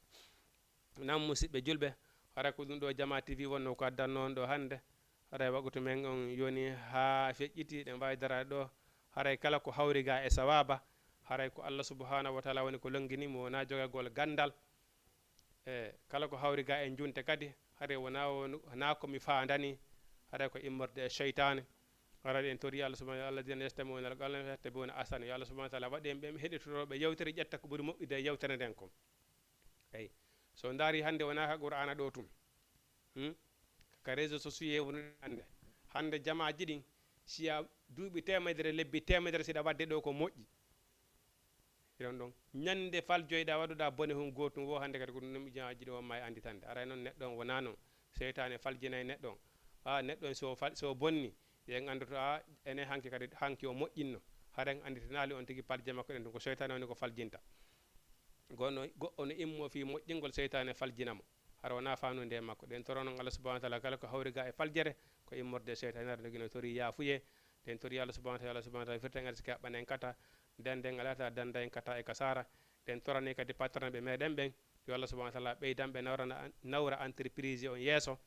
Nan musiɓɓe julɓe, haray ko ɗum ɗo Jama T V wonno ko addanno on ɗo hannde. Haray wagutu men on yoni haa feƴƴiti, ɗen mbaawi daraade ɗo. Haray kala ko hawri ga e sawaaba, haray ko Allah subhanahu wa taala woni ko longini mo, wona jogagol ganndal. E kala ko hawri ga e njunte kadi, haray wona won-, wona ko mi faandani, haray ko immorde e seytaane. Haray en tori Allah subhanahu wa taala, alladina yastamiuna alqawla fayattabiuna ahsana. Yo Allah subhanahu wa taala waɗ en ɓe heɗitotooɓe yewtere, ƴetta ko ɓuri moƴƴude e yewtere nden kon. Eyi. So ndaari hannde wona ka Qur'aana ɗo tun. Hmm? Ka réseaux sociaux woni hannde. Hannde jamaaji ɗin, si a duuɓi teemedere, lebbi teemedere, siɗa waɗde ɗo ko moƴƴi. Iɗon ɗon. Ñande faljoyɗa, waɗuɗa bone hun gootum wo, hannde kadi ko ɗum jamaaji ɗin wonma e annditande. Aray noon neɗɗo on wona noon. Seytaane faljinay neɗɗo on. A, neɗɗo on so fal-, so bonni, yen anndoto, a, enen hanki kadi, hanki o moƴƴinno. Hara en annditanaali on tigi palje makko ɗen, ɗum ko seytaane woni ko faljinta. Goɗɗo, goɗɗo no immo fii moƴƴingol, seytaane faljina mo. Hara wona faanunde e makko. Ɗen toro noon Allah subhanahu wa taala kala ko hawri ga e faljere, ko immorde e seytaane, hara no gino tori yaafuye. Ɗen tori Allah subhanahu wa taala, Allah subhanahu wa taala firta en arsike, haɓɓana en kata, dande en alata, danda en kata e kasara. Ɗen torane kadi patron ɓe meɗen ɓen, yo Allah subhanahu wa taala ɓeydan ɓe nawrana, nawra entreprise on yeeso.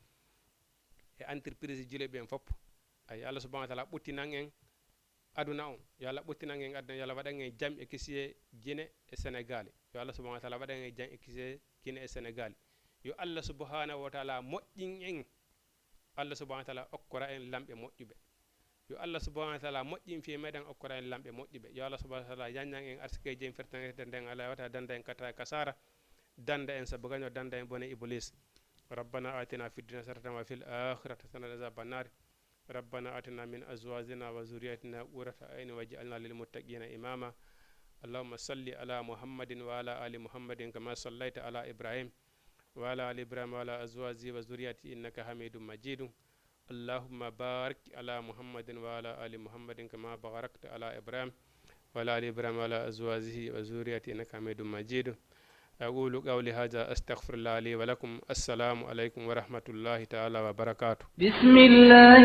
E entreprise juuleɓe ɓen fof. Ay, Allah subhanahu wa taala ɓuttinan en aduna on. Yo Allah ɓuttinan en aduna, yo Allah waɗan en jam e kisiye Guinée e Sénégal. Yo Allah subhanahu wa taala waɗan en jam e kisiye Guinée e Sénégal. Yo Allah subhanahu wa taala moƴƴin en. Allah subhanahu wa taala okkora en lamɓe moƴƴuɓe. Yo Allah subhanahu wa taala moƴƴin fii meɗen, okkora en lamɓe moƴƴuɓe. Yo Allah subhanahu wa taala yanñan en arsikeeji en, fertanirde nden Allah wata danda en kata kasara, danda en sabu gaño, danda en bone Iblis. ربنا آتنا في الدنيا حسنة وفي الآخرة حسنة وقنا عذاب النار. ربنا آتنا من أزواجنا وذرياتنا قرة أعين واجعلنا للمتقين إماما. اللهم صل على محمد وعلى آل محمد كما صليت على إبراهيم وعلى آل إبراهيم وعلى أزواجه وذريته إنك حميد مجيد. اللهم بارك على محمد وعلى آل محمد كما باركت على إبراهيم وعلى آل إبراهيم وعلى أزواجه وذريته إنك حميد مجيد. أقول قولي هذا أستغفر الله لي ولكم. السلام عليكم ورحمة الله تعالى وبركاته. بسم الله